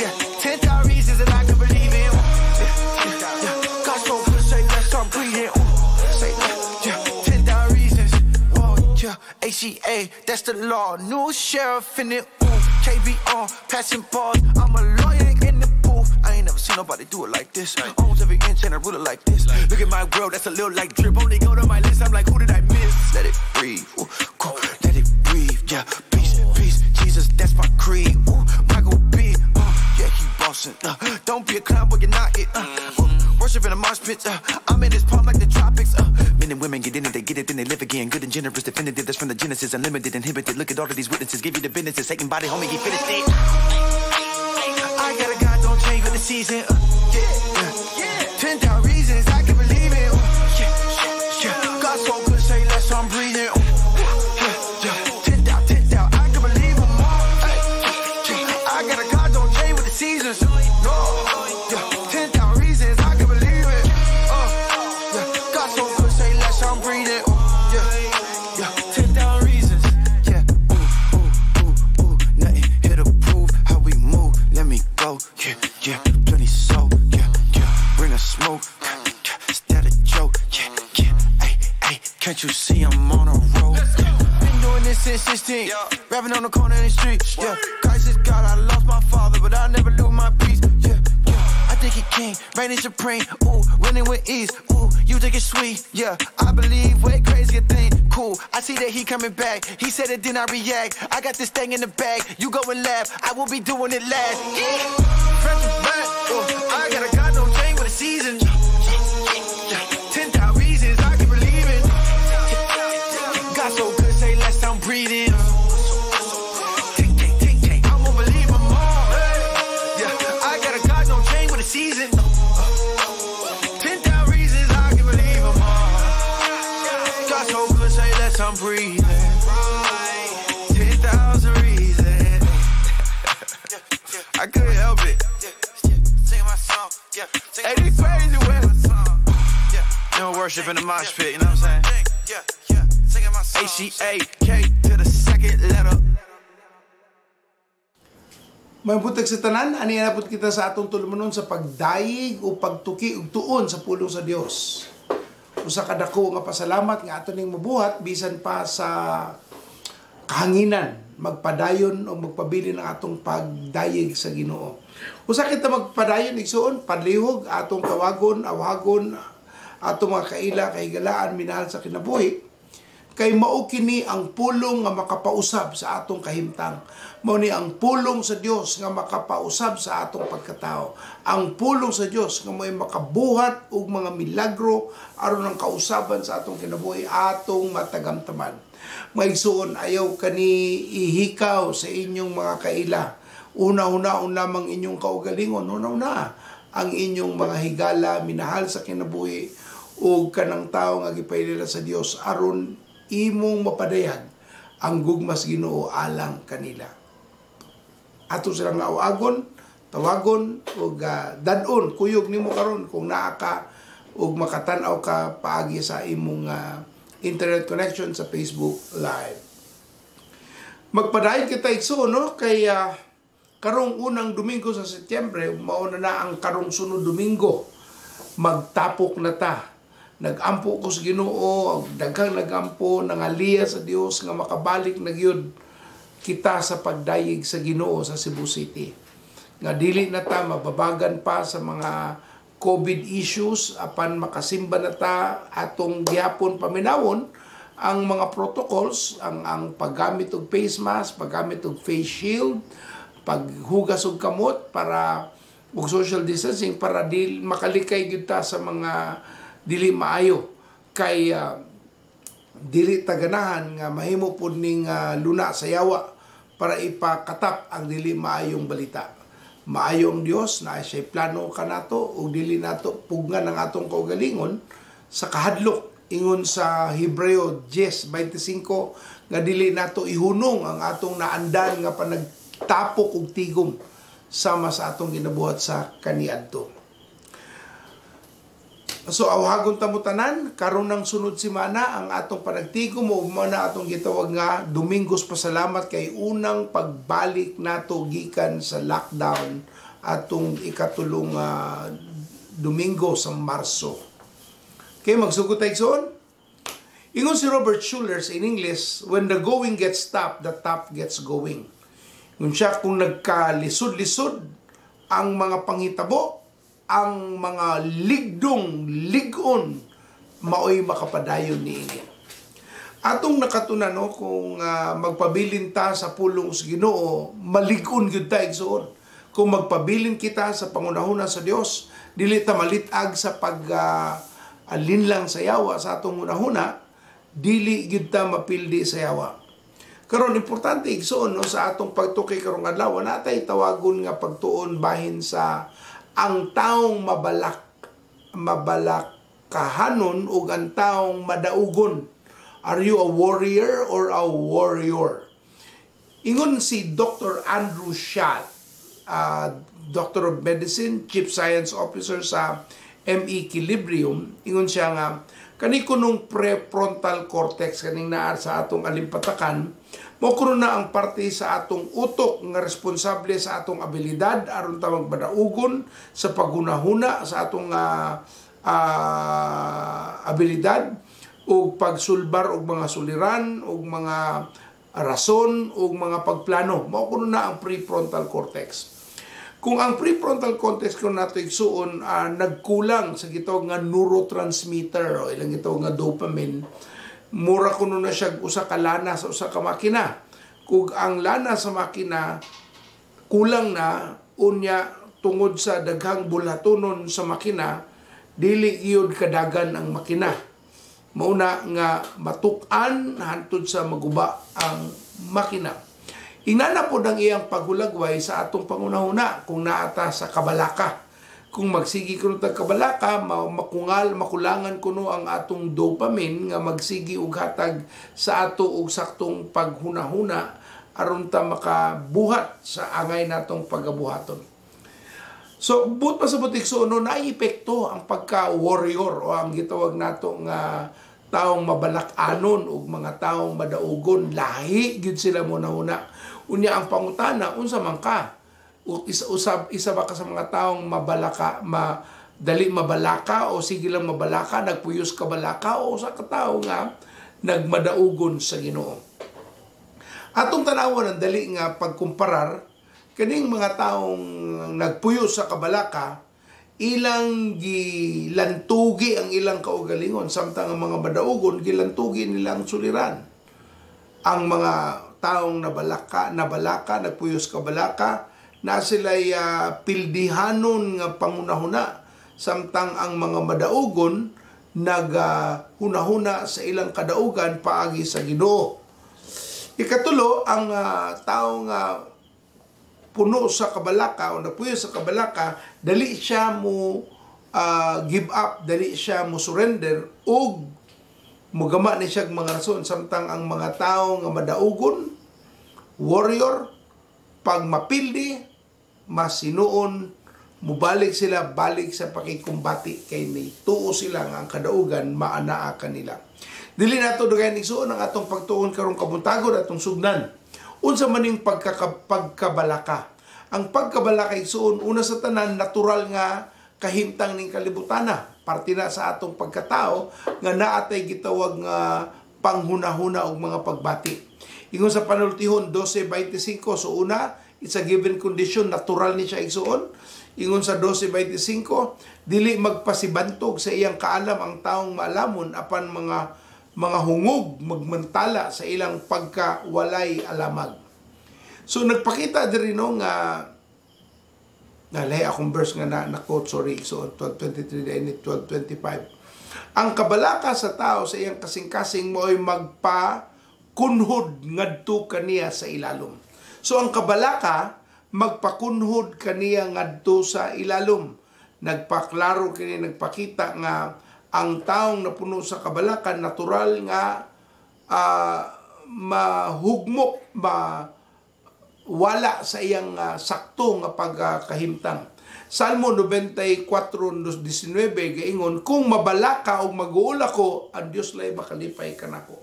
Yeah, 10,000 reasons that I could believe in. Yeah, God so good, say less, I'm breathing. Ooh, say less, yeah, 10,000 reasons. Oh, yeah, ACA, that's the law. New sheriff in it. KB on, passing balls. I'm a lawyer in the booth. I ain't never seen nobody do it like this. Owns every inch and I rule it like this. Look at my world, that's a little like drip. Only go to my list, I'm like, who did I miss? Let it breathe, ooh, cool. Let it breathe, yeah. Peace, peace, Jesus, that's my creed. Ooh, Michael B, yeah, he bossin'. Don't be a clown, but you're not it. Worship in a mosh pit. I'm in this palm like the tropics. Men and women get in it, they get it, then they live again. Good and generous, definitive, that's from the Genesis. Unlimited, inhibited. Look at all of these witnesses. Give you the business. Satan body, homie, he finished it. I got a God, don't change with the season. Yeah, 10,000 reasons I can believe it. Yeah, God so good, say less, I'm breathing. Yeah, 10,000, 10,000, I can believe them all. I got a God, don't change with the seasons. No, yeah, 10,000 reasons I can believe it. Yeah, God so good, say less, I'm breathing. Yeah, 10,000 reasons. Yeah, ooh, ooh, ooh, ooh, nothing here to prove how we move. Let me go. Yeah, yeah, plenty soul. Yeah, yeah, bring a smoke. Is that a joke? Yeah, yeah, ay, ay, can't you see I'm on a roll? Yeah. Been doing this since 16. Yeah. Rapping on the corner in the street. Yeah, crisis God, I lost my father, but I never lose my peace. Yeah, yeah, I think he king, reigning supreme. Ooh, winning with ease. Ooh, you think it's sweet. Yeah, I believe way crazier thing. Cool, I see that he coming back. He said it, then I react. I got this thing in the bag. You go and laugh. I will be doing it last. Yeah. Front to back. Ooh, I got a God, don't change with the season. 10,000 reasons I can believe in. God so good, say less, I'm breathing. 10K, 10K, I'm gonna believe them all. Yeah, I got a God, don't change with the season. 10,000 reasons I can believe them all. God so good, say less, I'm breathing. 10,000 reasons. I couldn't help it. Hey, this crazy way. You don't worship in the mosh pit, you know what I'm saying? H-E-A-K to the second letter.
Mabuntag sa tanan, ani na pud kita sa atong tulumanon sa pagdayeg o pagtuki og tuon sa pulong sa Dios. Usa ka dako nga pasalamat nga ato ning mabuhat bisan pa sa kahanginan, magpadayon o magpabilin ang atong pagdayeg sa Ginoo. Usa kita magpadayon igsuon, panlihog atong tawagon, awhagon, atong mga kaila, kahigalaan, minahal sa kinabuhi. Kay mao kini ang pulong nga makapausab sa atong kahimtang. Mao ni ang pulong sa Dios nga makapausab sa atong pagkatao. Ang pulong sa Dios nga mo'y makabuhat og mga milagro aron ang kausaban sa atong kinabuhi atong matagamtaman. Maigsuon, ayaw kani ihikaw sa inyong mga kaila. Una-unaon lamang inyong kaugalingon, una-una ang inyong mga higala, minahal sa kinabuhi ug kanang tawo nga gipailila sa Dios aron imong mapadayag ang gugmas Ginoo alang kanila. Ato silang nauagon, tawagon ug dad-on kuyog nimo karon kung naa ka ug makatan-aw ka paagi sa imong internet connection sa Facebook Live. Magpadayon kita igsoon, no, kay karong unang Domingo sa Setyembre, mauna na ang karong sunod Domingo, magtapok na ta. Nagampo ko sa Ginoo, daghang nagampo, nangaliya sa Dios nga makabalik na gyud kita sa pagdayeg sa Ginoo sa Cebu City. Nga dili na ta mababagan pa sa mga COVID issues, apan makasimba na ta atong gihapon paminawon ang mga protocols, ang paggamit og face mask, paggamit og face shield, paghugas og kamot para og social distancing para di makalikay gyud ta sa mga dili maayo, kay dili taganahan nga mahimo pud ning luna sa yawa para ipakatap ang dili maayong balita. Maayo ang Dios, naa siya'y plano kanato ug dili nato pugnan ang atong kaugalingon sa kahadlok. Ingon sa Hebreo 10:25 nga dili nato ihunong ang atong naandan nga panagtapok og tigom sama sa atong ginabuhat sa kaniadto. So awhagon ta mo tanan karon ng sunod semana ang atong panagtigom o mao na atong gitawag nga Domingos Pasalamat kay unang pagbalik nato gikan sa lockdown atong ikatulong Domingo sa Marso. Okay, magsugod tayo igsoon. Ingon si Robert Schuller in English, when the going gets tough, the tough gets going. Ingon siya, kung nagkalisod-lisod ang mga panghitabo, ang mga ligdong ligon, maoy makapadayon niini. Atong nakatunan, no, kung magpabilin ta sa pulong sa Ginoo, malig-on gyud ta igsoon. Kung magpabilin kita sa pangunahuna sa Dios, dili ta malitag sa pag alinlang sa yawa sa atong hunahuna, dili gyud ta mapildi sa yawa. Karon importante igsoon, no, sa atong pagtuki karong adlaw, natay tawagon nga pagtuon bahin sa ang taong mabalakahanon ug ang taong madaugon. Are you a warrior or a warrior? Ingon si Dr. Andrew Schall, Doctor of Medicine, Chief Science Officer sa meQuilibrium, ingon siya nga kani kunong prefrontal cortex kaning naa sa atong alimpatakan, mao kuno na ang parte sa atong utok nga responsable sa atong abilidad aron ta magmadaugon sa paghunahuna sa atong abilidad ug pagsulbar og mga suliran ug mga rason ug mga pagplano. Mao kuno na ang prefrontal cortex. Kung ang prefrontal cortex kuno nato igsuon nagkulang sa gitawag nga neurotransmitter o ilang gitawag nga dopamine, mura kuno na siya usa ka lana sa usa ka makina. Kung ang lana sa makina kulang na, unya tungod sa daghang bulhatonon sa makina, dili gyud kadagan ang makina. Mauna nga matuk-an hantod sa maguba ang makina. Ingana pod ang iyang paghulagway sa atong pangunahuna kung naata sa kabalaka. Kung magsigi kuno tag kabalaka, makulangan kuno ang atong dopamine nga magsigi og hatag sa ato og saktong paghunahuna aron ta makabuhat sa angay natong pagabuhaton. So, buot pa sa butik, so, no, naepekto ang pagka-warrior o ang gitawag nato nga taong mabalak-anon o mga taong madaugon, lahi gyud sila muna-una. Unya ang pangutana, unsa man ka? Isa ba ka sa mga taong mabalaka, dali mabalaka o sige lang mabalaka, nagpuyos ka balaka o usa ka tawo nga nagmadaugon sa Ginoo? Atong tan-awon ang dali nga pagkumparar kaning mga taong nagpuyos sa kabalaka, ilang gilantugi ang ilang kaugalingon, samtang ang mga madaugon gilantugi nila ang suliran. Ang mga taong nabalaka, nagpuyos kabalaka, na sila'y pildihanon nga pangunahuna, samtang ang mga madaugon naghunahuna sa ilang kadaugan paagi sa Ginoo. Ikatulo, ang taong puno sa kabalaka o napuyo sa kabalaka, dali siya mo give up, dali siya mo surrender og mugama ni siya mga rason, samtang ang mga tao nga madaugon, warrior, pag mapildi, masinuon, mubalik sila, balik sa pakikumbati kay ni tuo sila nga ang kadaugan maanaa kanila. Dili nato dugayan, igsuon, ang atong pagtuon karong kabuntagon, atong sugnan. Unsa man ning pagkabalaka? Ang pagkabalaka, igsuon, una sa tanan, natural nga kahimtang ning kalibutana. Parte na sa atong pagkatao nga naatay gitawag nga panghunahuna og mga pagbati. Ingon sa Panultihon 12:25, so una, it's a given condition, natural ni siya, igsuon. Ingon sa 12:25, dili magpasibantog sa iyang kaalam ang taong maalamon, apan mga hungog magmantala sa ilang pagkawalay alamag. So nagpakita diri no nga nalahi akong verse nga na quote, sorry, so 12:23 din 12:25. Ang kabalaka sa tao sa iyang kasing-kasing mo'y magpakunhod ngadto kaniya sa ilalom. So ang kabalaka magpakunhod kaniya ngadto sa ilalom. Nagpaklaro kini, nagpakita nga ang taong napuno sa kabalakan natural nga mahugmok, wala sa iyang sakto nga pagkahimtang. Salmo 94:19 gaingon, kung mabalaka o mag-uula ko, ang Dios lay makalipay kanako.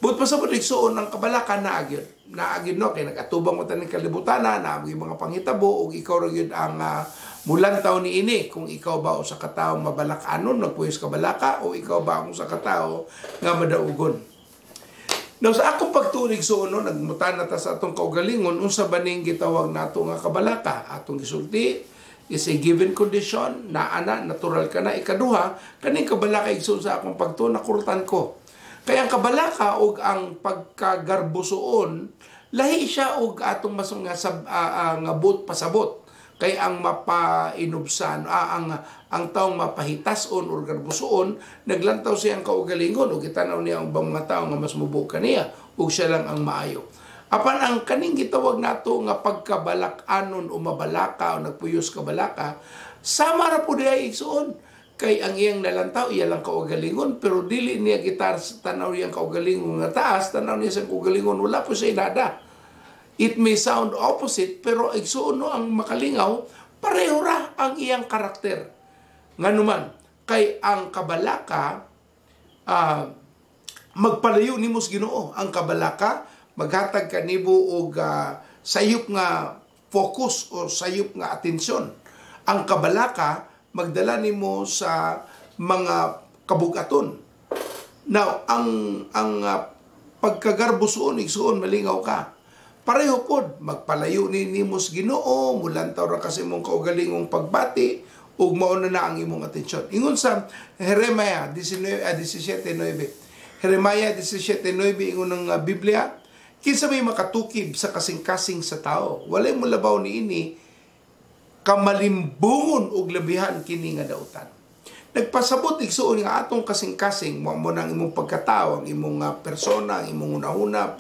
But pasabot, igsuon, ang kabalaka naagyon. Naagyon no kay nagatubang mo taning kalibutan, naagyon mga panghitabo ug ikaw ra gyud ang mulantaw niini kung ikaw ba usa ka tawo mabalakanon, nagpuyos kabalaka, o ikaw ba ang usa ka tawo nga madaugon. Now, sa akong pagturig, so no, nagmutan na ta sa atong kaugalingon, unsa ba ning gitawag nato nga kabalaka? Atong gisulti is a given condition, naana, natural ka na. Ikaduha, kaning kabalaka, igsoon, sa akong pagtuon, nakurtan ko. Kaya ang kabalaka og ang pagkagarbosoon, lahi siya og atong mas nga sab, nga buot pasabot. Kay ang mapainubsan, ang taong mapahitason or garbosoon, naglantaw siya ang kaugalingon ug gitanaw niya ang ubang mga tao nga mas mubo kaniya ug siya lang ang maayo. Apan ang kaning gitawag nato nga pagkabalak-anon o mabalaka o nagpuyos kabalaka, sama ra pud diay, igsuon. Kay ang iyang nalantaw iya lang kaugalingon, pero dili niya gitar tanaw iyang kaugalingon nga taas, tanaw niya sa kaugalingon wala po siya nada. It may sound opposite, pero igsuon no, ang makalingaw, pareho ra ang iyang karakter. Nganuman, kay ang kabalaka magpalayo nimo sa Ginoo. Ang kabalaka maghatag kanibo og sayop nga focus o sayop nga atensyon. Ang kabalaka magdala nimo sa mga kabugaton. Now, ang pagkagarbosoon, igsuon, malingaw ka. Pareho pod, magpalayo ni nimo sa Ginoo, mulantaw ra kasi imong kaugalingong pagbati ug mao na na ang imong atensyon. Ingon sa Jeremiah 19 17:9. Jeremiah 17:9, ingon ng Biblia, kinsa may makatukib sa kasing-kasing sa tao? Walay molabaw niini, kamalimbungon og labihan kini nga dautan. Nagpasabot, igsuon, nga atong kasing-kasing mo mo nang imong pagkatao, ang imong persona, ang imong hunahuna,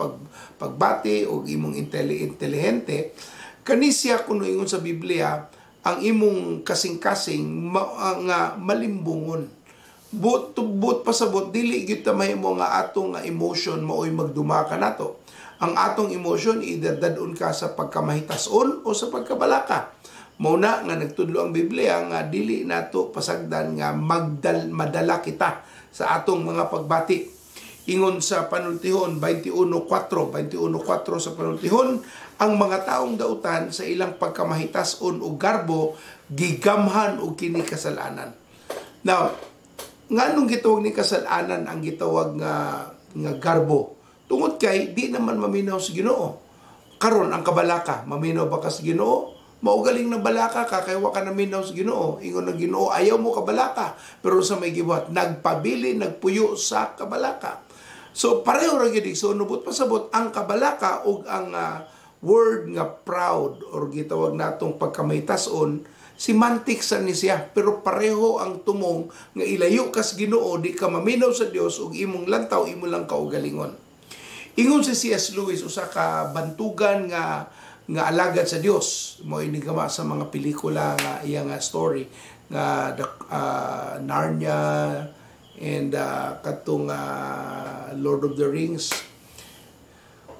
pagbati o imong intelihente. Kani siya kuno, ingon sa Biblia, ang imong kasing-kasing nga malimbungon. But but pasabot, dili gyud ta mahimo nga atong nga emotion maoy magduma kanato. Ang atong emotion, either dadon ka sa pagkamahitason o sa pagkabalaka. Mao na nga nagtudlo ang Biblia nga dili nato pasagdan nga madala kita sa atong mga pagbati. Ingon sa Panultihon 21:4, 21:4 sa Panultihon, ang mga taong dautan sa ilang pagkamahitason o garbo gigamhan og kini kasalanan. Now, nganong gitawag ni kasalanan ang gitawag nga garbo? Tungod kay di naman maminaw sa Ginoo. Karon, ang kabalaka, maminaw ba ka sa Ginoo? Maugaling na balaka ka kay wa ka naminaw sa Ginoo. Ingon ng Ginoo, ayaw mo kabalaka. Pero sa may gibuhat, nagpabili, nagpuyo sa kabalaka. So pareho ra gyud. So nubot pasabot ang kabalaka ug ang word nga proud or gitawag natong pagkamahitason, semantics sa ni siya, pero pareho ang tumong nga ilayo kas Ginoo, di ka maminaw sa Dios ug imong lantaw imo lang kaugalingon. Ingon si C.S. Lewis, usa ka bantugan nga nga alagad sa Dios, mo inigama sa mga pelikula nga iya nga story nga the Narnia and katong Lord of the Rings,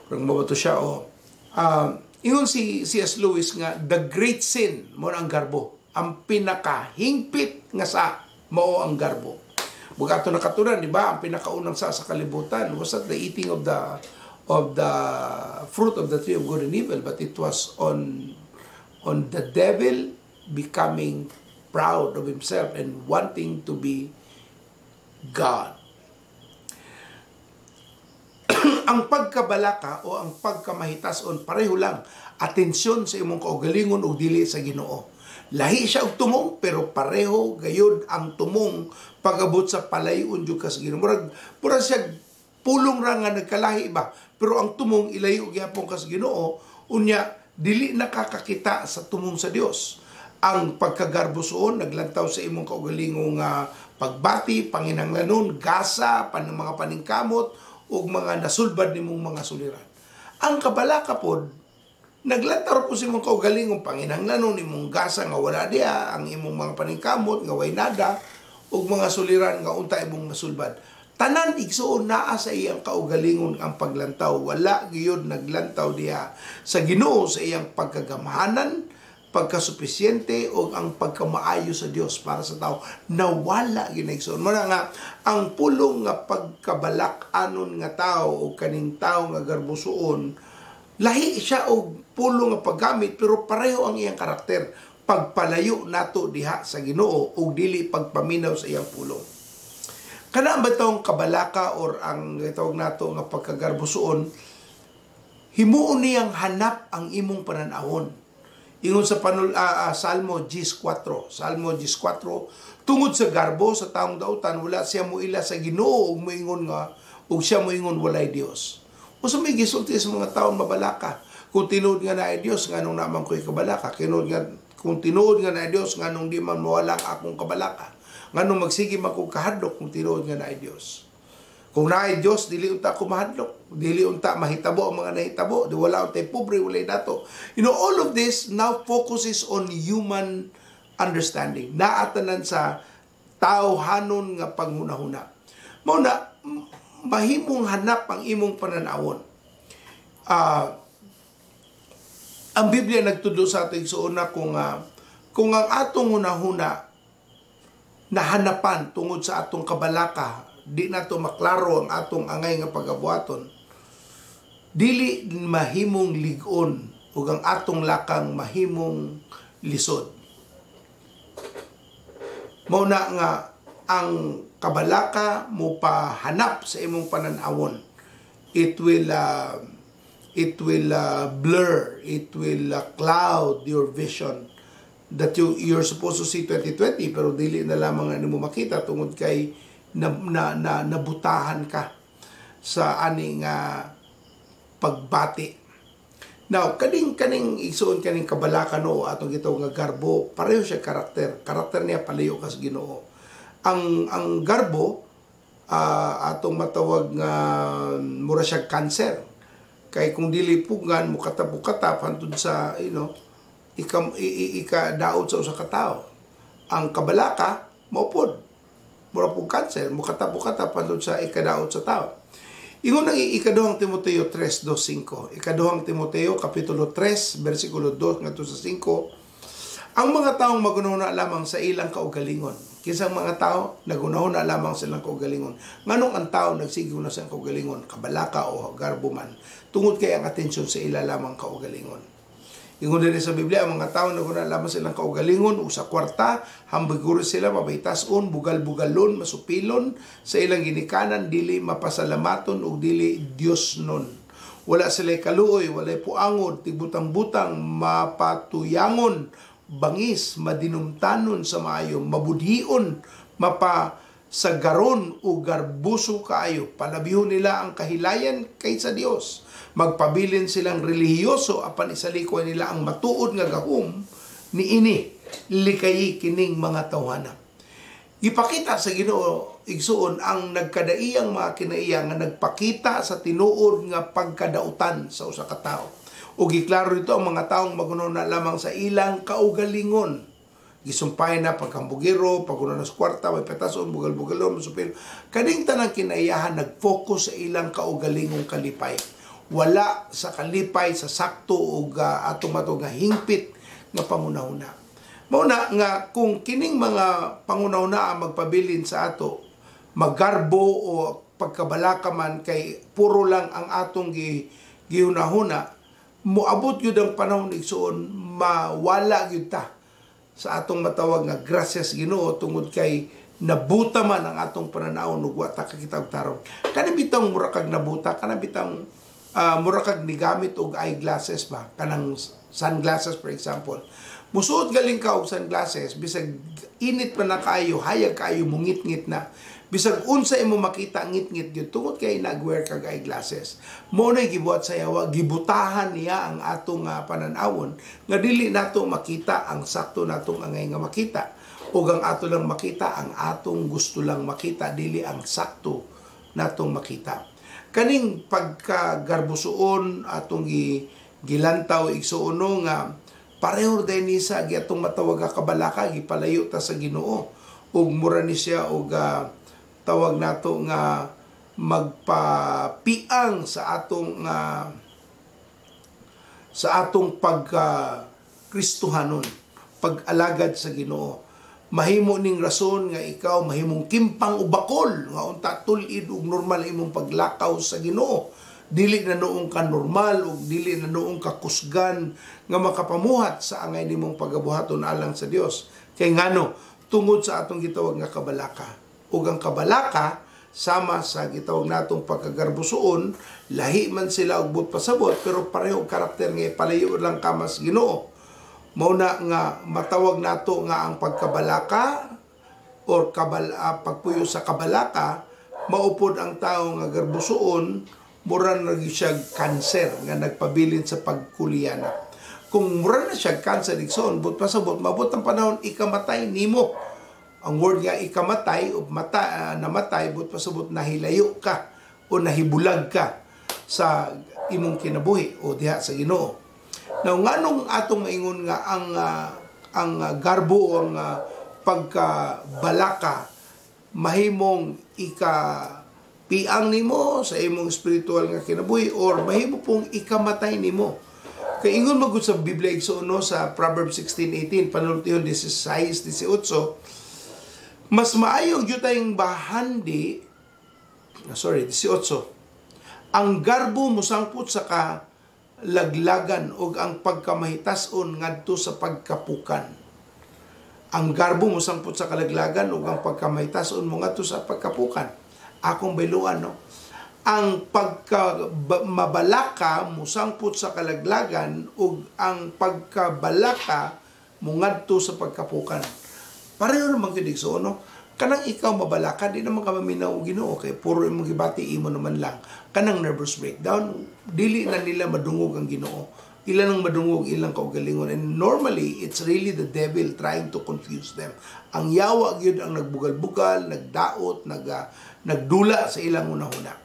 parang mabato siya o ingon si C.S. Lewis nga the great sin mo ang garbo, ang pinakahingpit nga sa mao ang garbo. Bugato nakatunan, di ba? Ang pinakaunang sa kalibutan was not the eating of the fruit of the tree of good and evil, but it was on the devil becoming proud of himself and wanting to be God. Ang pagkabalaka o ang pagkamahitason, pareho lang. Atensyon sa imong kaugalingon ug dili sa Ginoo. Lahi siya og tumong, pero pareho gayud ang tumong pag-abot sa palayon jud ka sa Ginoo. Murag pura siya pulong ra nga nagkalahi ba, pero ang tumong ilayo gyapon ka sa Ginoo, unya dili nakakakita sa tumong sa Dios. Ang pagkagarbosoon naglantaw sa imong kaugalingong pagbati, panginanglanon, gasa, pan mga paningkamot ug mga nasulbad nimong mga suliran. Ang kabalaka pod naglantaw po sa imong kaugalingong panginanglanon, imong gasa nga wala diha, ang imong mga paningkamot nga way nada ug mga suliran nga unta imong masulbad. Tanan, igsuon, naa sa iyang kaugalingon ang paglantaw. Wala giyod naglantaw diha sa Ginoo sa iyang pagkagamhanan, pagkasupisyente o ang pagkamaayo sa Dios para sa tao. Nawala gyud, igsuon. Mao nga ang pulong nga pagkabalak-anon nga tao o kaning tao nga garbosoon, lahi siya og pulong nga paggamit, pero pareho ang iyang karakter. Pagpalayo nato diha sa Ginoo ug dili pagpaminaw sa iyang pulong. Kana ba tong kabalaka or ang gitawag nato nga pagkagarbosoon, himuon niyang hanap ang imong pananawon. Ingon sa panul Salmo 14, Salmo 14, tungod sa garbo sa taong dautan, wala siya moila sa Ginoo ug moingon nga ug siya moingon walay Dios. Unsa may gisulti sa mga taong mabalaka? Kung tinuod nga naay Dios, nganong naman ko'y kabalaka? Kinuod nga kung tinuod nga naay Dios, nganong di man mawala ang akong kabalaka? Nganong magsige man kong kahadlok kung tinuod nga naay Dios? Kung naay Dios, dili unta ko mahadlok, dili unta mahitabo ang mga nahitabo, di wala untay pobre, walay dato. All of this now focuses on human understanding. Naatanan sa tawhanon nga panghunahuna. Mao na mahimong hanap ang imong pananawon. Ang Biblia nagtudlo sa ating suuna kung ang atong hunahuna nahanapan tungod sa atong kabalaka, di nato maklaro ang atong angay nga pagabuhaton, dili mahimong lig-on ug ang atong lakang mahimong lisod. Mao na nga ang kabalaka mo pahanap sa imong pananawon. It will blur, it will cloud your vision that you're supposed to see 2020, pero dili na lamang na nimo makita tungod kay na, na, na nabutahan ka sa aning pagbati. Now, kaning kaning igsuon, kaning kabalaka no atong gitawag nga garbo, pareho siya karakter. Karakter niya palayo kas Ginoo. Ang garbo atong matawag nga mura siya cancer. Kay kung dili pugan, mukatap-ukatap hantod sa ika, ika daot sa usa ka tawo. Ang kabalaka mao pod. Mura pug cancer, mukatap-ukatap hantod sa ikadaot sa tao. Ingon ang Ikaduhang Timoteo 3:2-5. Ikaduhang Timoteo kapitulo 3 bersikulo 2 ngadto sa 5. Ang mga taong magunahuna lamang sa ilang kaugalingon. Kinsang mga tao nagunahuna lamang sa ilang kaugalingon? Nganong ang tao nagsigaw na sa ilang kaugalingon, kabalaka o garbo man? Tungod kay ang atensyon sa ila lamang kaugalingon. Ingon din sa Biblia, ang mga tao naguna lamang sa ilang kaugalingon o sa kwarta, hambiguro sila, mabaitas-on, bugal-bugalon, masupilon, sa ilang ginikanan, dili mapasalamaton o dili Diyos nun. Wala sila kaluoy, walay puangod, tigbutang-butang, mapatuyangon, bangis, madinumtanon sa maayo, mabudhion, mapasagaron o garbuso kaayo. Palabihon nila ang kahilayan kaysa Dios. Magpabilin silang relihiyoso apan isalikoy nila ang matuod nga gahom niini likayi kining mga tawhana. Gipakita sa Ginoo, igsuon, ang nagkadaiyang mga kinaiya nga nagpakita sa tinuod nga pagkadautan sa usa ka tawo. Ug giklaro dito ang mga taong magununa lamang sa ilang kaugalingon. Gisumpay na pagkambugiro, paguna sa kwarta, may petason, bugal-bugalon, masupil. Kaning tanang kinaiyahan nag-focus sa ilang kaugalingong kalipay. Wala sa kalipay sa sakto ug atong matong nga hingpit nga pangunahuna. Mauna nga kung kining mga pangunahuna ang magpabilin sa ato, maggarbo o pagkabalaka man kay puro lang ang atong gihunahuna, moabot gyud ang panahon, igsuon, mawala gyud ta sa atong matawag nga grasyas Ginoo tungod kay nabuta man ang atong pananaw ug wa ta kakita og tarong. Kanang bitang mura kag nabuta, kanang bitang mura kag nigamit og eyeglasses ba, kanang sunglasses for example. Musuot galing ka og sunglasses, bisag init pa na kaayo, hayag kaayo mungit-ngit na. Bisag unsa imo makita ngit-ngit gyud tungod kay nagwear kag eyeglasses. Mao nay gibuhat sa yawa, gibutahan niya ang atong pananawon nga dili nato makita ang sakto natong angay nga makita. Ug ang ato lang makita ang atong gusto lang makita, dili ang sakto natong makita. Kaning pagkagarbusoon atong gilantaw, igsuon, no, nga pareho din ni sa atong matawag nga kabalaka, gipalayo ta sa Ginoo ug mura ni siya og tawag nato nga magpapiang sa atong pagka Kristohanon, pag-alagad sa Ginoo. Mahimo ning rason nga ikaw mahimong kimpang o bakol nga unta tul-id og normal imong paglakaw sa Ginoo. Dili na noong ka normal o dili na noong ka kusgan nga makapamuhat sa angay nimong pagabuhaton alang sa Dios. Kay ngano, tungod sa atong gitawag nga kabalaka. Ug ang kabalaka sama sa gitawag natong pagkagarbusoon, lahi man sila og buot pasabot pero pareho og karakter nga ipalayo lang ka mas Ginoo. Mao na nga matawag nato nga ang pagkabalaka or pagpuyo sa kabalaka, maupod ang tao nga garbusoon, mura na siya kanser nga nagpabilin sa pagkuliyana. Kung mura na siya kanser, igsoon, but pasabot, mabot ang panahon, ikamatay nimo. Ang word nga ikamatay o namatay, but pasabot nahilayo ka o nahibulag ka sa imong kinabuhi o diha sa Ginoo. Now, nganong atong maingon nga ang garbo o ang pagkabalaka mahimong ikapiang nimo sa imong spiritual nga kinabuhi or mahimo pong ikamatay nimo? Kay ingon magud sa Biblia, igsoon, no, sa Proverbs 16:18, panultihon 16, 18, mas maayo gyud tayong bahandi, sorry, 18, ang garbo mosangpot sa kalaglagan ug ang pagkamahitason ngadto sa pagkapukan. Ang garbo mosangpot sa kalaglagan ug ang pagkamahitason mo ngadto sa pagkapukan. Akong bayluan, no? Ang pagkamabalaka mosangpot sa kalaglagan ug ang pagkabalaka mongadto sa pagkapukan. Pareho naman gyud, igsoon, no? Kanang ikaw mabalaka, di naman ka maminaw og Ginoo kay puro imong gibati, imo naman lang. Kanang nervous breakdown, dili na nila madungog ang Ginoo. Ilan ang madungog ilang kaugalingon. And normally, it's really the devil trying to confuse them. Ang yawa gyud ang nagbugal-bugal, nagdaot, nagdula sa ilang unahuna.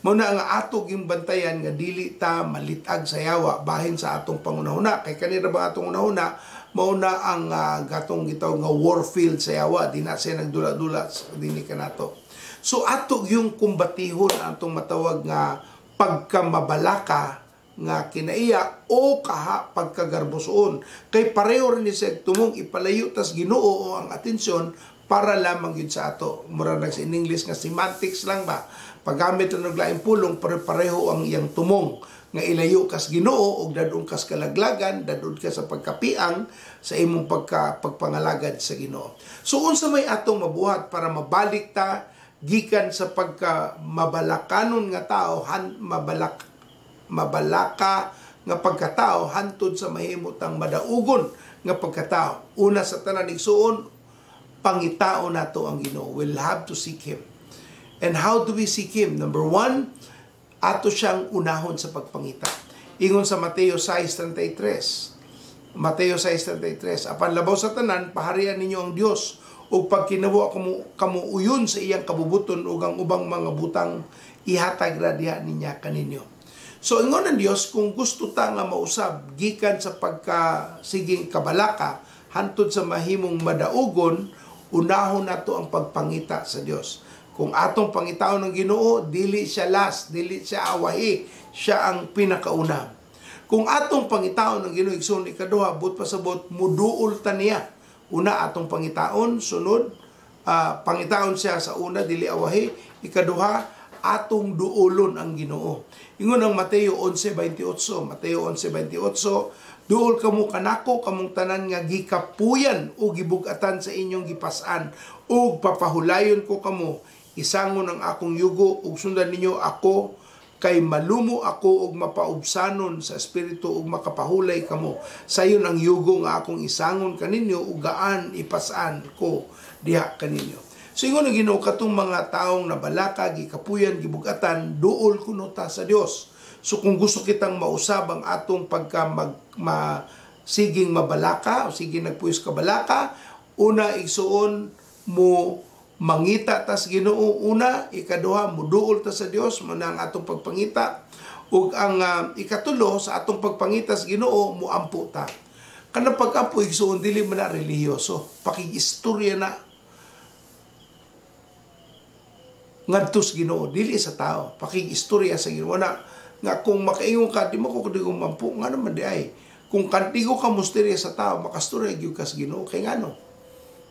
Mao na nga ato gyung bantayan nga dili ta malitag sa yawa bahin sa atong pangunahuna. Kay kanira ba atong unahuna, mao na ang gatong gitawag nga warfield sa yawa, di na siya nagdula-dula dinhi kanato. So ato yung kumbatihon atong matawag nga pagkamabalaka nga kinaiya o kaha pagkagarbosoon. Kay pareho rin ni siya tumong ipalayo tas Ginoo o ang atensyon para lamang yun sa ato. Mura nag in English nga semantics lang ba. Paggamit lang og laing pulong, pare-pareho ang iyang tumong nga ilayo kas Ginoo og dadon kas kalaglagan, dadon ka sa pagkapiang sa imong pagpangalagad sa Ginoo. So unsa may atong mabuhat para mabalik ta gikan sa pagka mabalakanon nga tao, mabalaka nga pagkatao hantod sa mahimo tang madaugon nga pagkatao. Una sa tanan, igsuon, pangitao nato ang Ginoo. We'll have to seek Him. And how do we seek Him? Number one, ato siyang unahon sa pagpangita. Ingon sa Mateo 6:33. Mateo 6:33, "Apan labaw sa tanan, paharian ninyo ang Dios ug pagkinabuhi kamo uyon sa iyang kabubuton, ug ang ubang mga butang ihatag ra diha ninya kaninyo." So ingon ang Dios, kung gusto ta nga mausab gikan sa pagka siging kabalaka hantod sa mahimong madaugon, unahon nato ang pagpangita sa Dios. Kung atong pangitaon ng Ginoo, dili siya last, dili siya awahi, siya ang pinakauna. Kung atong pangitaon ng Ginoo, igsoon, ikaduha, but pasabot, muduol ta niya. Una, atong pangitaon, sunod, pangitaon siya sa una, dili awahi. Ikaduha, atong duolon ang Ginoo. Ingon ang Mateo 11:28, Mateo 11:28, "Duol kamo kanako, kamong tanan nga gikapuyan o gibugatan sa inyong gipasan, ug papahulayon ko kamo. Isangon ang akong yugo ug sundan ninyo ako, kay malumo ako ug mapaubsanon sa espiritu, ug makapahulay kamo. Sayon ang yugo nga akong isangon kaninyo ug gaan ipasan ko diha kaninyo." So ingon ang Ginoo, katong mga taong nabalaka, gikapuyan, gibugatan, duol kuno ta sa Dios. So kung gusto kitang mausab ang atong pagka siging mabalaka o siging nagpuyos kabalaka, una, igsuon, mo mangita tas Ginoo una, ikaduha, muduol ta sa Dios, mo na ang atong pagpangita, ug ang ikatulo, sa atong pagpangita sa Ginoo, muampo ta. Kanang pag-ampo, igsuon, dili man na relihiyoso, pakigistorya na ngadto sa Ginoo, dili sa tao, pakigistorya sa Ginoo. Na nga kung makaingon ka, di mo ko kundi mampo, nga naman di ay. Kung kantigo ka mustirya sa tao, makastorya gyud ka sa Ginoo, kay ngano?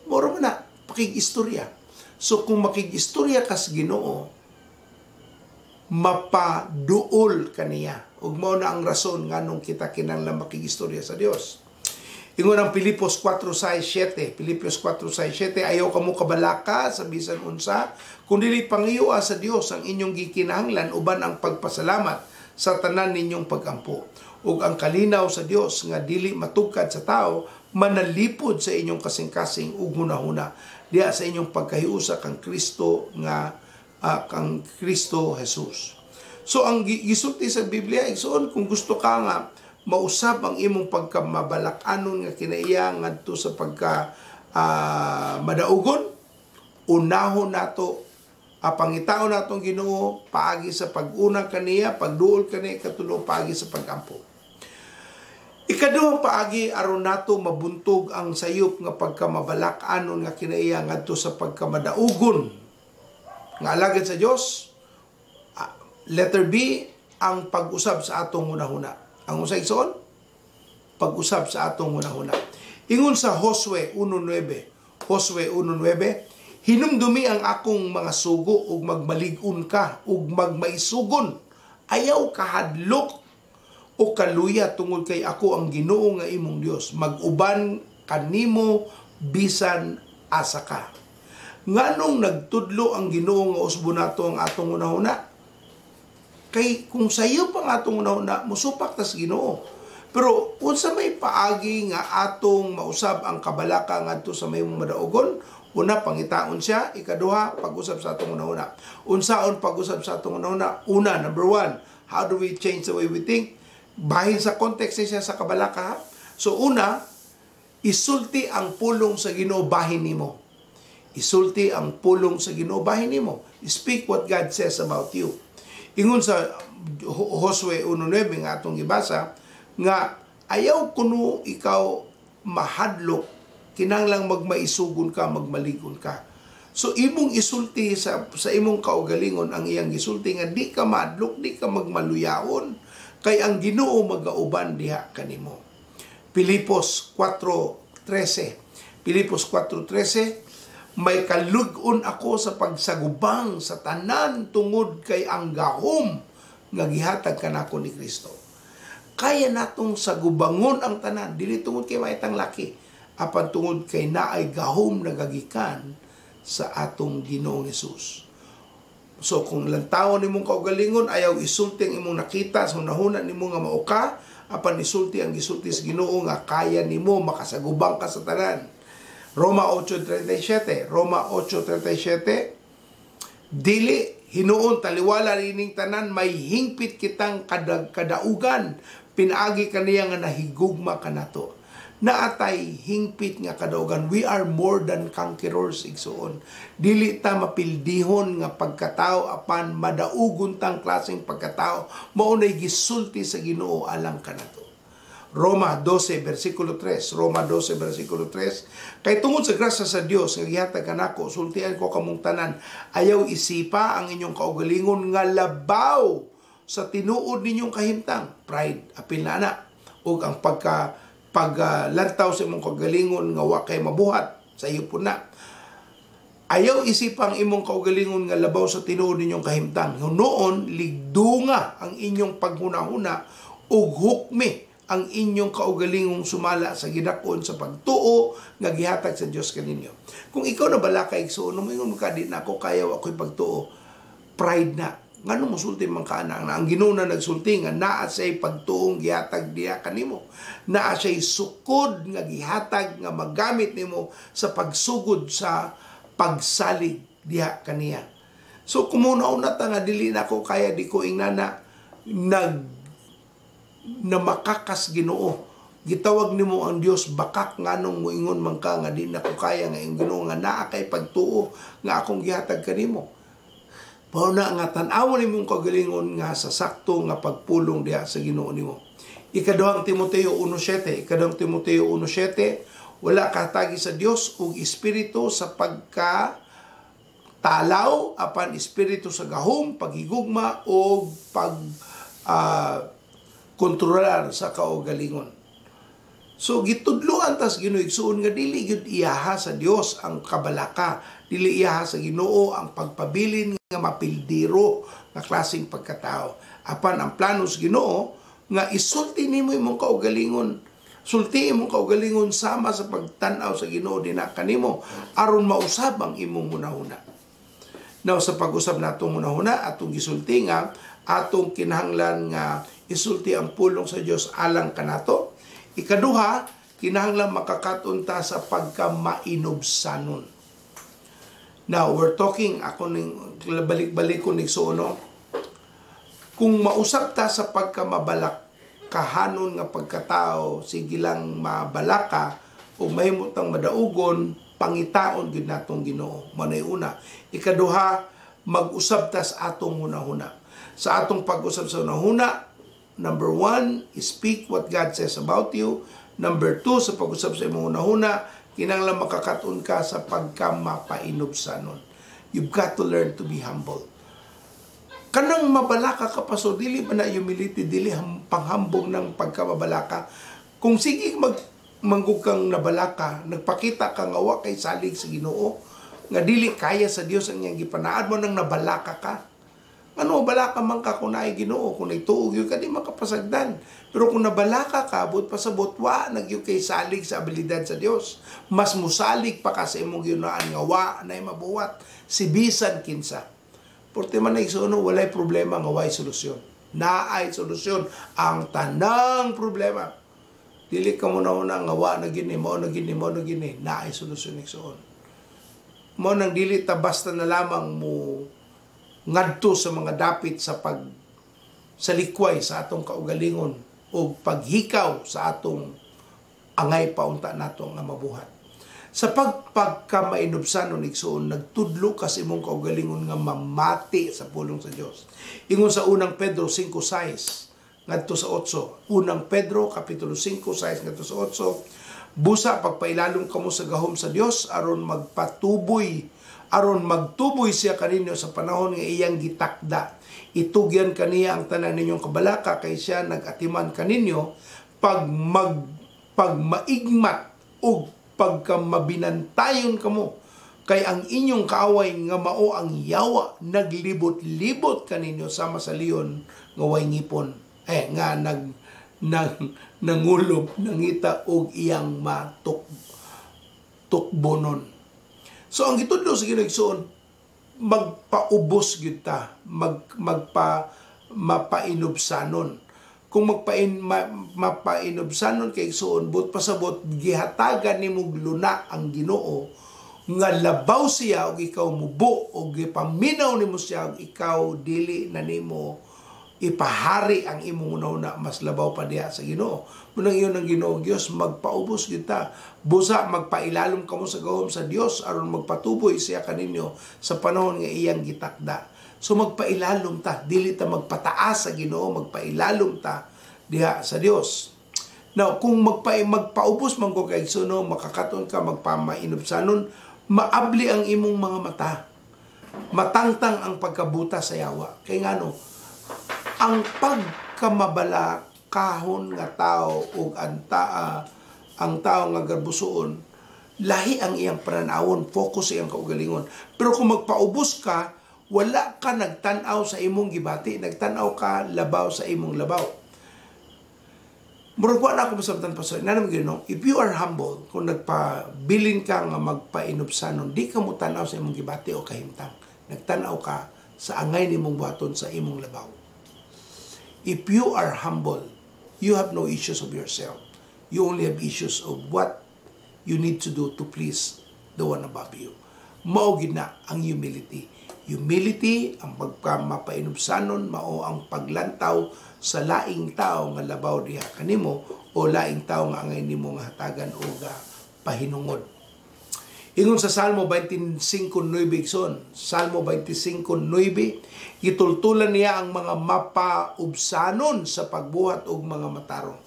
Moro man na, pakigistorya. So kung makigistorya ka sa Ginoo, mapaduol ka niya. Ug mao na ang rason nganong kita kinahanglan makigistorya sa Dios. Ingon ang Pilipos 4:6-7, Pilipos 4:6-7, "Ayaw kamo kabalaka sa bisan unsa, kun dili pangiyoa sa Dios ang inyong gikinahanglan uban ang pagpasalamat sa tanan ninyong pagampo. Ug ang kalinaw sa Dios nga dili matugkad sa tao manalipod sa inyong kasing-kasing ug hunahuna diha sa inyong pagkahiusa kang Kristo nga kang Kristo Jesus." So ang gisulti sa Biblia, igsoon, kung gusto ka nga mausab ang imong pagkamabalak-anon nga kinaiya ngadto sa pagka madaugon, unahon nato, pangitaon natong Ginoo paagi sa pag-unang kaniya, pagduol kaniya, ikatulo, paagi sa pagampo. Ikaduhang paagi aron nato mabuntog ang sayop nga pagkamabalak-anon nga kinaiya ngadto sa pagkamadaugon nga alagad sa Dios, letter B, ang pag-usab sa atong hunahuna. Ang usa, igsoon, pag-usab sa atong hunahuna. Ingon sa Josue 1:9, Josue 1:9, "Hinumdumi ang akong mga sugo ug magmalig-on ka ug magmaisugon. Ayaw kahadlok o kaluya tungod kay ako ang Ginoo nga imong Dios, mag-uban kanimo bisan asa ka." Nganong nagtudlo ang Ginoo nga usbo nato ang atong hunahuna? Kay kung sayo pa ang atong hunahuna, musupak tas Ginoo. Pero unsa may paagi nga atong mausab ang kabalaka ngadto sa mahimong madaugon? Una, pangitaon siya. Ikaduha, pag-usab sa atong hunahuna. Unsaon pag-usab sa atong hunahuna? Una, number one, how do we change the way we think? Bahin sa context siya sa kabalaka, ha? So una, isulti ang pulong sa Ginoo bahin nimo. Isulti ang pulong sa Ginoo bahin nimo. Speak what God says about you. Ingon sa Josue 1:9 nga atong gibasa nga ayaw kuno ikaw mahadlok, kinahanglang magmaisugon ka, magmaligon ka. So imong isulti sa imong kaugalingon ang iyang gisulti nga di ka mahadlok, di ka magmaluyaon, kay ang Ginoo magauban diha kanimo. Pilipos 4:13. Pilipos 4:13, "May kalug-on ako sa pagsagubang sa tanan tungod kay ang gahom nga gihatag kanako ni Kristo." Kaya natong sagubangon ang tanan, dili tungod kay maitang laki, apan tungod kay naay gahom nga gagikan sa atong Ginoong Hesus. So kung lantawon nimong kaugalingon, ayaw isulti ang imong nakita sa hunahuna nimo nga mao ka, apan isulti ang gisulti sa Ginoo nga kaya nimo, makasagubang ka sa tanan. Roma 8:37, Roma 8:37, dili hinuon taliwala nining tanan, may hingpit kitang kadaugan pinaagi kaniya nga nahigugma kanato. Naatay hingpit nga kadaugan. We are more than conquerors, igsuon. Dili ta mapildihon nga pagkatao, apan madaugon tang klaseng pagkatao. Mao nay gisulti sa Ginoo alang kanato. Roma 12 versikulo 3, Roma 12 versikulo 3, kay tungod sa grasya sa Dios nga gihatag kanako, sultian ko kamong tanan, ayaw isipa ang inyong kaugalingon nga labaw sa tinuod ninyong kahimtang. Pride, apil na ana, ug ang pagka paglantaw sa imong kaugalingon nga wa kay mabuhat sa iyo po na. Ayaw isipang imong kaugalingon nga labaw sa tinuod ninyong kahimtang. Noon ligdunga ang inyong paghunahuna ug hukmi ang inyong kaugalingong sumala sa gidakon sa pagtuo nga gihatag sa Dios kaninyo. Kung ikaw na balaka, igsuon, moingon mo ka, di na ako kaya, ako'y pagtuo, pride na. Ngano mosulti man ka ana? Ang Ginoo na nagsulti nga naa siya'y pagtuong gihatag diha kanimo. Naa siya'y sukod nga gihatag nga magamit nimo sa pagsugod sa pagsalig diha kaniya. So kumuna-una ta nga dili na ako kaya, di ko ingnana, nag na makakas Ginoo. Gitawag nimo ang Dios bakak, nganong moingon man ka nga di na ko kaya, nga ang Ginoo nga naa kay pagtuo nga akong gihatag kanimo. Mao na nga tan-awon nimong kagalingon nga sa sakto nga pagpulong diha sa Ginoo nimo. Ikaduhang Timoteo 1:7, Ikaduhang Timoteo 1:7, wala katagi sa Dios og espiritu sa pagka talaw, apan espiritu sa gahom, paghigugma og pag kontrolar sa kaugalingon. So gitudloan tas Ginoo, igsuon, nga dili gyud iyaha sa Dios ang kabalaka, dili iyaha sa Ginoo ang pagpabilin nga mapildiro nga klaseng pagkatao. Apan ang plano sa Ginoo nga isulti nimo imong kaugalingon. Sulti imong kaugalingon sama sa pagtan-aw sa Ginoo dinha kanimo aron mausab ang imong hunahuna. Now sa pag-usab natong hunahuna, atong gisulti nga atong kinahanglan nga isulti ang pulong sa Dios alang kanato. Ikaduha, kinahanglan makakaton ta sa pagkamainubsanon. Now, we're talking, ako ning balik-balik ko ning suono, kung mausap ta sa pagkamabalakahanon nga pagkatao, sige lang mabalaka o mahimo tang madaugon, pangitaon gyud natong Ginoo. Manay una. Ikaduha, mag-usab ta sa atong hunahuna. Sa atong pag-usab sa hunahuna, number 1, speak what God says about you. Number 2, sa pag-usab sa imong hunahuna, kinahanglan makakaton ka sa pagkamapainubsanon. You've got to learn to be humble. Kanang mabalaka ka pa, so dili man na humility, dili panghambog ng pagkamabalaka. Kung sige manggug kang nabalaka, nagpakita ka nga wa kay salig sa Ginoo, nga dili kaya sa Dios ang iyang gipanaad mo nang nabalaka ka. Ano, balaka man ka kung naay Ginoo, kung nagtuog yun ka, di makapasagdan. Pero kung nabalaka ka, but pasabot, wa nagyo kay salig sa abilidad sa Dios. Mas musalig pa ka sa imong ginaan nga wa na mabuhat, si bisan kinsa. Porte man na igsuono, walay problema nga way solusyon. Naay solusyon ang tanang problema. Dili ka muna una nga wa na gini, mao na gini, mao na gini, naay solusyon igsuon. Mao nang dili ta basta na lamang mo ngadto sa mga dapit sa pag sa likway sa atong kaugalingon o paghikaw sa atong angay paunta nato nga mabuhat. Sa pagpagkamainubsanon igsuon, nagtudlo ka sa imong kaugalingon nga mamati sa pulong sa Dios. Ingon sa unang Pedro 5:6 ngadto sa 8. Unang Pedro kapitulo 5:6 ngadto sa 8. Busa pagpailalom kamo sa gahom sa Dios aron magpatuboy, aron magtuboy siya kaninyo sa panahon nga iyang gitakda. Itugyan kaniya ang tanan ninyong kabalaka kay siya nagatiman kaninyo pag maigmat ug pagkamabinantayon kamo, kay ang inyong kaaway nga mao ang yawa naglibot-libot kaninyo sama sa leon nga way ngipon, nga nangulob nangita og iyang matukbonon. So ang gitudlo sa Ginoo igsoon, Magpaubos gyud ta, magpa mapainubsanon. Kung mapainubsanon kay igsuon, buot pasabot gihatagan nimo luna ang Ginoo nga labaw siya og ikaw mubo, og gipaminaw nimo siya og ikaw dili na nimo ipahari ang imong una-una, mas labaw pa diha sa Ginoo. Munang iyon ang Ginoo Dios, magpaubos kita. Busa magpailalom kamo sa gahom sa Dios aron magpatuboy siya kaninyo sa panahon nga iyang gitakda. So magpailalom ta, dili ta magpataas sa Ginoo, magpailalom ta diha sa Dios. Now, kung magpaubos man ko kay igsoon, makakaton ka magpamainubsanon, maabli ang imong mga mata. Matangtang ang pagkabuta sa yawa. Kay ngano, ang pagkamabala kahon nga tao ug ang tao nga garbusoon, lahi ang iyang pananawon, focus iyang kaugalingon. Pero kung magpaubos ka, wala ka nagtan-aw sa imong gibati, nagtan-aw ka labaw sa imong labaw. Murag wa na ako masabtan, pastor. Nanam gyud, no? If you are humble, kung nagpabilin ka nga magpainubsanon, di ka mo tan-aw sa imong gibati o kahimtang. Nagtan-aw ka sa angay nimong buhaton sa imong labaw. If you are humble, you have no issues of yourself. You only have issues of what you need to do to please the one above you. Mao gid na ang humility. Humility, ang pagkamapainubsanon, mao ang paglantaw sa laing tao nga labaw diha kanimo o laing tao nga angay nimo nga hatagan o ga pahinungod. Ingon sa Salmo 25:9, igsoon, Salmo 25:9, gitultulan niya ang mga mapaubsanon sa pagbuhat og mga matarong.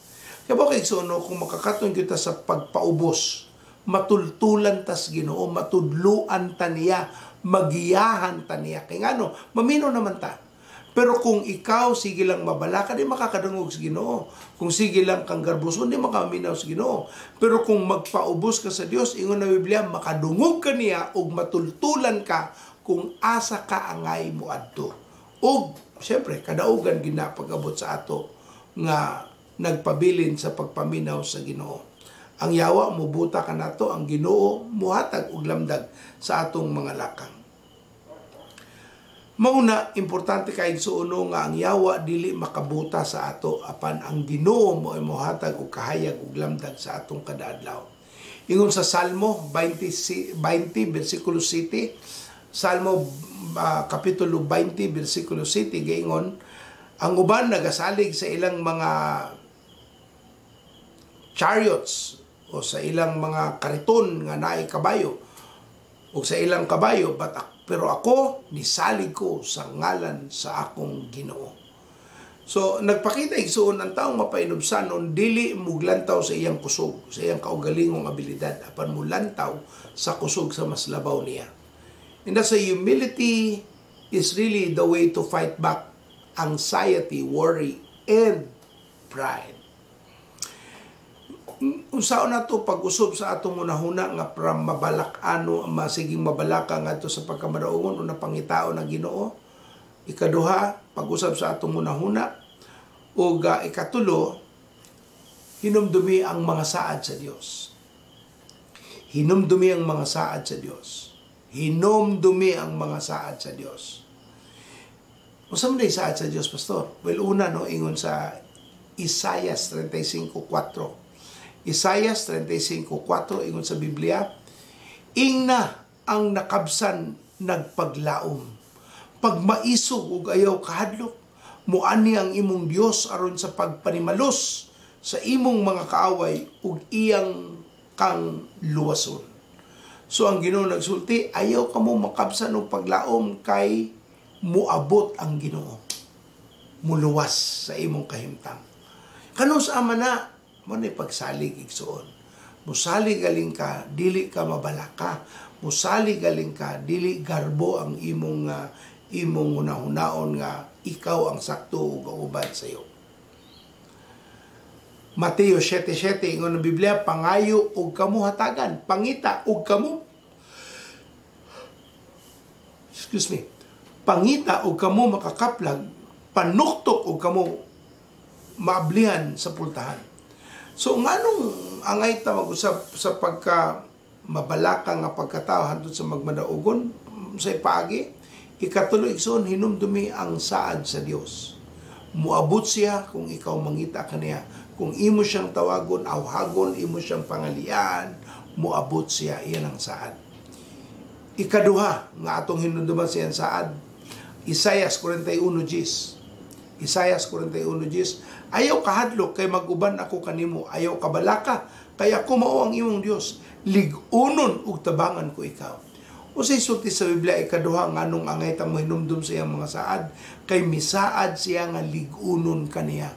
Kaya ba kay igsoon, no, kung makakaton kita sa pagpaubos, matultulan tas Ginoo, matudluan ta niya, magiyahan ta niya. Kay ngano, mamino naman ta. Pero kung ikaw sige lang mabalaka, di makakadungog sa Ginoo. Kung sige lang kang garbuson, di makaminaw sa Ginoo. Pero kung magpaubos ka sa Dios, ingon na Biblia, makadungog ka niya ug matultulan ka kung asa ka angay moadto. Ug siyempre, kadaugan gina pag-abot sa ato nga nagpabilin sa pagpaminaw sa Ginoo. Ang yawa mubuta ka nato, ang Ginoo muhatag og lamdag sa atong mga lakang. Mauna, importante kay igsuon nga ang yawa dili makabuta sa ato, apan ang Ginoo mo ay mohatag og kahayag ug lamdag sa atong kada adlaw. Ingon sa Salmo 20, 20 versikulo 7, Salmo kapitulo 20 versikulo 7, giingon ang uban nagasalig sa ilang mga chariots o sa ilang mga kariton nga naay kabayo o sa ilang kabayo, pero ako nisalig ko sa ngalan sa akong Ginoo. So nagpakita igsuon ang taong mapainubsanon dili muglantaw sa iyang kusog, sa iyang kaugalingong abilidad, apan mulantaw sa kusog sa mas labaw niya. And that's a humility is really the way to fight back anxiety, worry, and pride. Unsaon nato pag-usop sa atong hunahuna nga para mabalak-ano, masiging mabalaka ngadto sa pagkamadaongon? Una, pangitaon ang Ginoo. Ikaduha, pag-usab sa atong hunahuna. Ug ikatulo, hinumdumi ang mga saad sa Dios. Hinumdumi ang mga saad sa Dios. Hinumdumi ang mga saad sa Dios. Unsa man day saad sa Dios, pastor? Well, una, no, ingon sa Isaias 35:4. Isaias 35:4, ingon sa Biblia, ingna ang nakabsan nagpaglaom. Pagmaisog ug ayaw kahadlok, muani ang imong Dios aron sa pagpanimalos sa imong mga kaaway ug iyang kang luwason. So ang Ginoo nagsulti, ayaw kamo makabsan og paglaom kay muabot ang Ginoo. Muluwas sa imong kahimtang. Kanus ama na mo ni pagsalig, igsuon. Musali galing ka, dili ka mabalaka. Musali galing ka, dili garbo ang imong hunahunaon nga ikaw ang sakto ug ang uban sa iyo. Mateo 7:7, ingon ng Biblia, pangayo og kamo hatagan, pangita og kamo, excuse me, pangita og kamo makakaplag, panuktok og kamo maablihan sa pultahan. So nganong angay ta mag-usab sa pagka mabalaka nga pagkatao hantod sa magmadaugon sa paagi? Ikatulo, igsoon, hinumdumi ang saad sa Dios. Muabot siya kung ikaw mangita kaniya. Kung imo siyang tawagon, awhagon, imo siyang pangalian, muabot siya, iyan ang saad. Ikaduha nga atong hinumduman siyang saad, Isayas 41:10. Isayas 41:10, ayaw kahadlok kay mag-uban ako kanimo, ayaw kabalaka kay ako mao ang imong Dios, lig-unon ug tabangan ko ikaw. Unsay sulti sa Biblia ikaduha nganong angay ta mo hinumdum sa iyang mga saad, kay misaad siya nga lig-unon kaniya.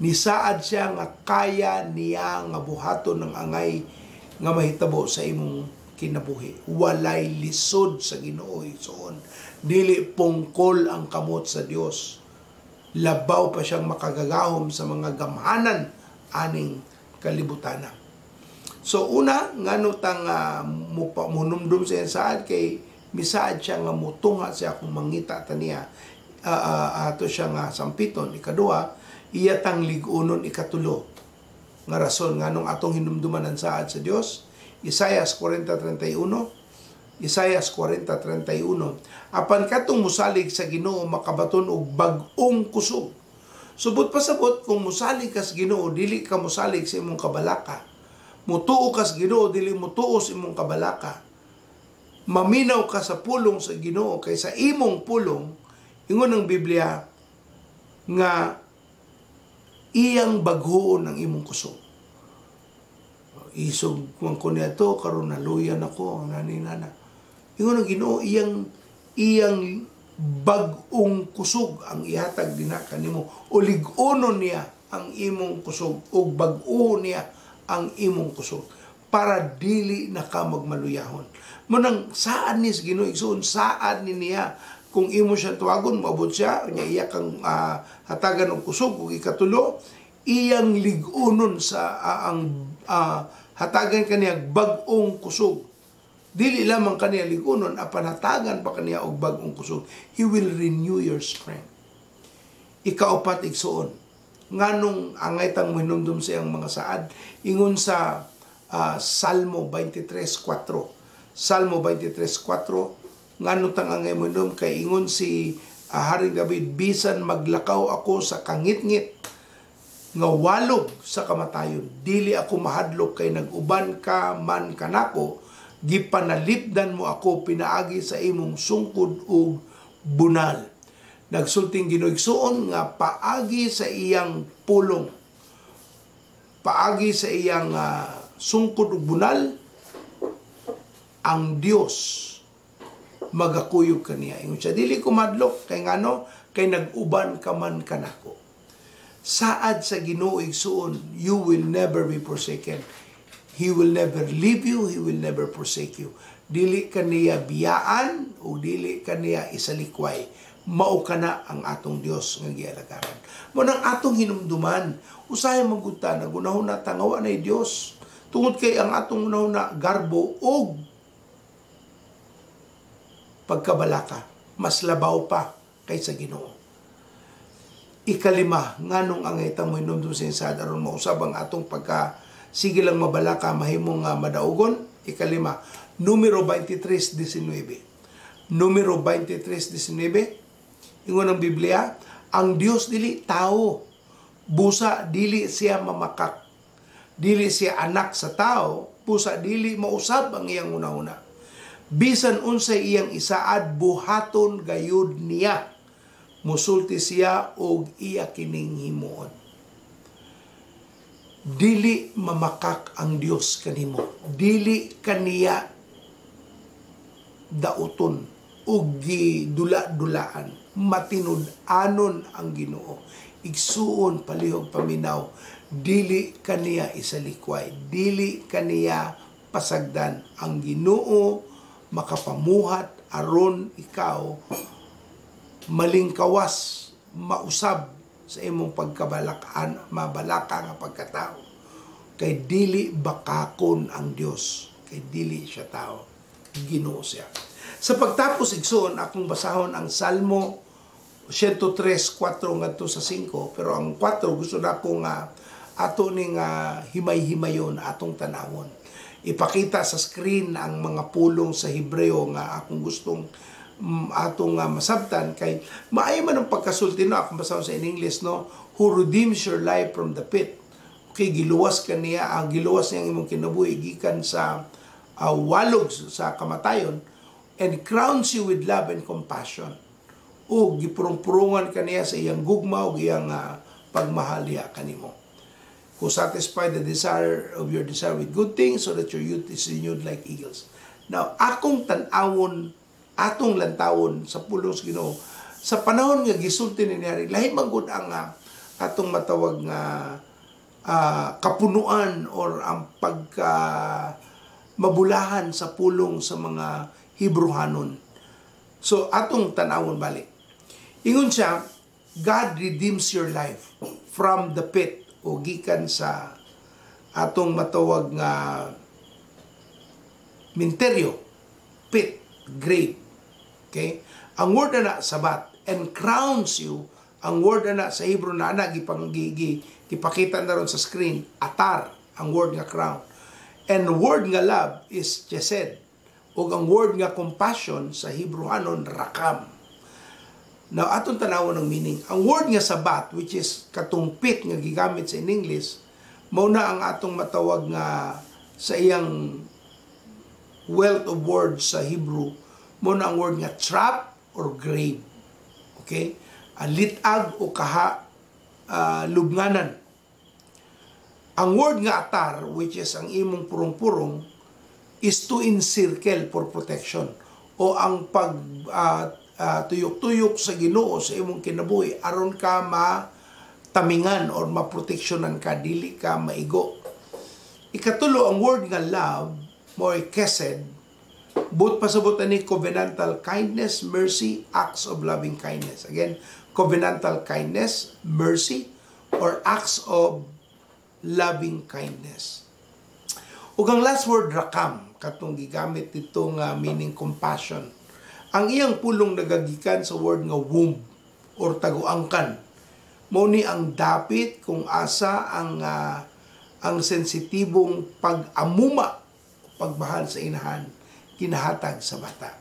Nisaad siya nga kaya niya nga buhaton ng angay nga mahitabo sa imong kinabuhi. Walay lisod sa Ginoo, igsoon. Dili pungkol ang kamot sa Dios. Labaw pa siyang makagagahom sa mga gamhanan aning kalibutana. So una, ngano tang munumdum sa iyang saad, kay misaad siya nga mutungha siya kung mangita ta niya, ato siya nga sampiton. Ikaduha, iya tang lig-unon. Ikatulo nga rason nganong atong hinumduman ang saad sa Dios, Isayas 40:31. Isayas 40:31, apan katong musalig sa Ginoo makabaton og bag-ong kusog. Subot pasabot, kung musalig ka sa Ginoo, dili ka musalig sa imong kabalaka. Mutuo ka sa Ginoo, dili mutuo sa imong kabalaka. Maminaw ka sa pulong sa Ginoo, kay sa imong pulong, ingon ang Biblia nga iyang baghoon ang imong kusog. Isog man ko niya to, karon naluyan ako, ang nani-nana. Ingon ang Ginoo, iyang bag-ong kusog ang ihatag dinha kanimo. O lig-unon niya ang imong kusog, o bag-o niya ang imong kusog, para dili na ka magmaluyahon. Munang saan ni Ginoo, igsoon, saan ni niya kung imo siya tuwagon, moabot siya, nya iya kang hatagan og kusog. Ug ikatulo, iyang lig-unon sa hatagan kaniya bag-ong kusog. Dili lamang kaniya lig-unon, apan hatagan pa kaniya og bag-ong kusog. He will renew your strength. Ikaupat, igsoon, nganong angay tang mohinumdum sa iyang mga saad, ingon sa Salmo 23:4. Salmo 23:4, nganong tang angay mohinumdum, kay ingon si Haring David, bisan maglakaw ako sa kangitngit nga walog sa kamatayon, dili ako mahadlok kay nag-uban ka man kanako, gipanalipdan mo ako pinaagi sa imong sungkod ug bunal. Nagsulting Ginoo, igsoon, nga paagi sa iyang pulong, paagi sa iyang sungkod ug bunal, ang Dios magakuyog kaniya. Ingon siya, dili ko madlok kay ngano, kay nag-uban ka man kanako. Saad sa Ginoo, igsoon, you will never be forsaken. He will never leave you, He will never forsake you. Dili kaniya biyaan o dili kaniya isalikway. Mao kana ang atong Dios nga gialagaran. Mo nang atong hinumduman, usahay magunta na gunahon na tangawa na Dios. Tungod kay ang atong hunahuna garbo og pagkabalaka, mas labaw pa kaysa Ginoo. Ikalima, nganong angay tang mohinumdum sa saad aron mausab ang atong pagka sige lang mabalaka mahimong madaugon. Ikalima, Numero 23:19. Numero 23:19, ingon ang Biblia, ang Dios dili tao, busa dili siya mamakak, dili siya anak sa tao, busa dili mausab ang iyang una-una. Bisan unsay iyang isaad, buhaton gayud niya. Musulti siya og iya kining himuon. Dili mamakak ang Dios kanimo. Dili kaniya dauton og gidula-dulaan. Matinud-anon ang Ginoo. Igsuon palihog paminaw. Dili kaniya isalikway. Dili kaniya pasagdan. Ang Ginoo makapamuhat aron ikaw malingkawas, mausab sa imong pagkabalakaan, mabalaka nga pagkatao. Kay dili bakakon ang Dios, kay dili siya tao, Ginoo siya. Sa pagtapos, igsoon, akong basahon ang Salmo 103:4 ngadto sa 5, pero ang 4 gusto na akong ato ning himay-himayon atong tanawon. Ipakita sa screen ang mga pulong sa Hebreo nga akong gustong atong masabtan kay maayo man ang pagkasulti, no? Akong basahon sa in English, no, "Who redeems your life from the pit." Okay, giluwas ka niya, ang giluwas niya ang imong kinabuhi gikan sa walog sa kamatayon, "and crowns you with love and compassion." O gipurong-purungan ka niya sa iyang gugma o iyang pagmahal diha kanimo. "Who satisfy the desire of your desire with good things so that your youth is renewed like eagles." Now, akong tan-awon, atong lantawon sa pulong sa Ginoo sa panahon nga gisulti ni Hari, lahi man gud ang atong matawag nga kapunuan or ang pagka mabulahan sa pulong sa mga Hebrehanon. So atong tan-awon balik. Ingon siya, God redeems your life from the pit o gikan sa atong matawag nga minteryo, pit, grave. Okay? Ang word na sabat, "and crowns you," ang word na sa Hebrew na ana gipang gipakita na ron sa screen, atar, ang word nga crown. And word nga love is chesed. Ug ang word nga compassion sa Hebrew hanon, rakam. Now, atong tanawon ang meaning. Ang word nga sabat, which is katong pit nga gigamit sa in English, mao na ang atong matawag nga sa iyang wealth of words sa Hebrew, mao na ang word nga trap or grave. Okay? Ang litag o kaha lubnganan. Ang word nga atar, which is ang imong purong-purong, is to encircle for protection o ang pag tuyok-tuyok sa Ginoo sa imong kinabuhi aron ka ma tamingan or maproteksyonan ka, dili ka maigo. Ikatulo, ang word nga love mo ay kesed. Buot pasabot ani covenantal kindness, mercy, acts of loving kindness. Again, covenantal kindness, mercy, or acts of loving kindness. Ug ang last word, rakam, katong gigamit dito nga meaning compassion. Ang iyang pulong nagagikan sa word nga womb or taguangkan. Mao ni ang dapit kung asa ang sensitibong pag-amuma, pagmahal sa inahan kinahatag sa bata.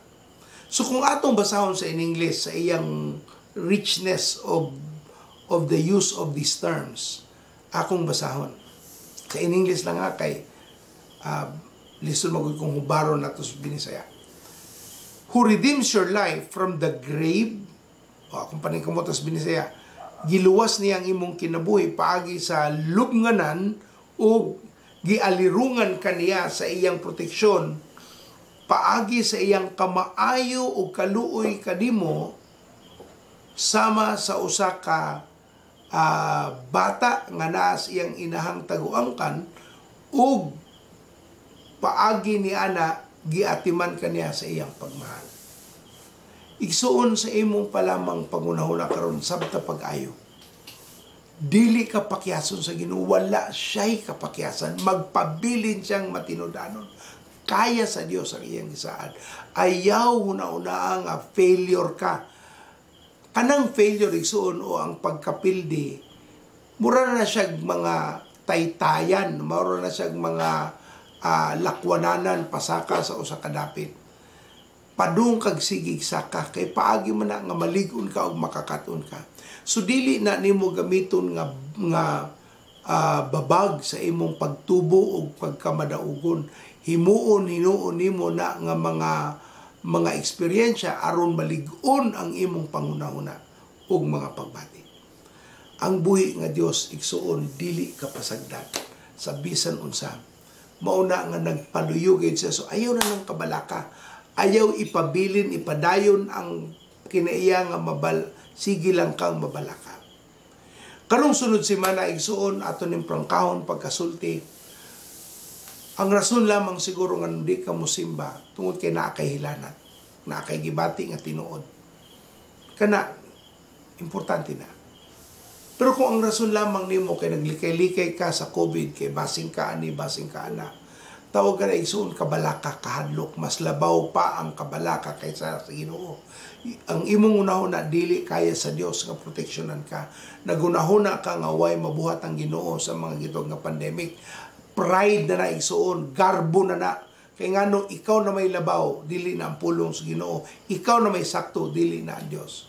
So kung atong basahon sa in English sa iyang richness of the use of these terms, akong basahon. Sa in English lang nga kay lisod magud kung hubaron nato sa Binisaya. "Who redeems your life from the grave," o akong paningkamot sa Binisaya, giluwas niya ang imong kinabuhi paagi sa lubnganan o gialirungan kaniya sa iyang proteksyon paagi sa iyang kamaayo o kaluoy kanimo sama sa usa ka bata nga naa sa iyang inahang taguangkan ug paagi ni ana giatiman kaniya sa iyang pagmahal. Igsuon, sa imong pa lamang pangunahuna karon, sabta pag-ayo. Dili ka pakyason sa Ginoo, wala siya'y kapakyasan. Magpabilin siyang matinudanon. Kaya sa Dios ang iyang gisaad. Ayaw huna-hunaa nga failure ka. Kanang failure, igsuon, o ang pagkapildi, mura na siya mga taytayan, mura na siya mga lakwananan pasaka sa usa ka dapit. Padung kag sigig saka kay paagi man na nga malig-on ka og makakaton ka. So dili na nimo gamiton nga nga babag sa imong pagtubo og pagkamadaugon. Himuon hinuon nimo na nga mga eksperyensya aron malig-on ang imong panghunahuna ug mga pagbati. Ang buhi nga Dios, igsuon, dili ka pasagdan sa bisan unsa. Mauna nga nagpaluyo gid siya. So ayaw na ng kabalaka. Ayaw ipabilin, ipadayon ang kinaiya nga mabal, sige lang kang mabalaka. Karong sunod semana, igsuon, ato ning prangkahon pagkasulti. Ang rason lamang siguro nga hindi ka mosimba tungod kay naa kay hilanat, naa kay gibati nga tinuod. Kana importante na. Pero kung ang rason lamang nimo kay naglikay-likay ka sa COVID, kay basing ka ani, basing ka ana, tawag ka na, igsuon, kabalaka, kahadlok, mas labaw pa ang kabalaka kaysa sa Ginoo. Ang imong unahuna, dili kaya sa Dios nga proteksyonan ka. Nagunahuna ka nga way mabuhat ang Ginoo sa mga gitawag nga pandemic. Pride na na, igsuon, garbo na na. Kay ngano ikaw na may labaw, dili na ang pulong sa Ginoo. Ikaw na may sakto, dili na ang Dios.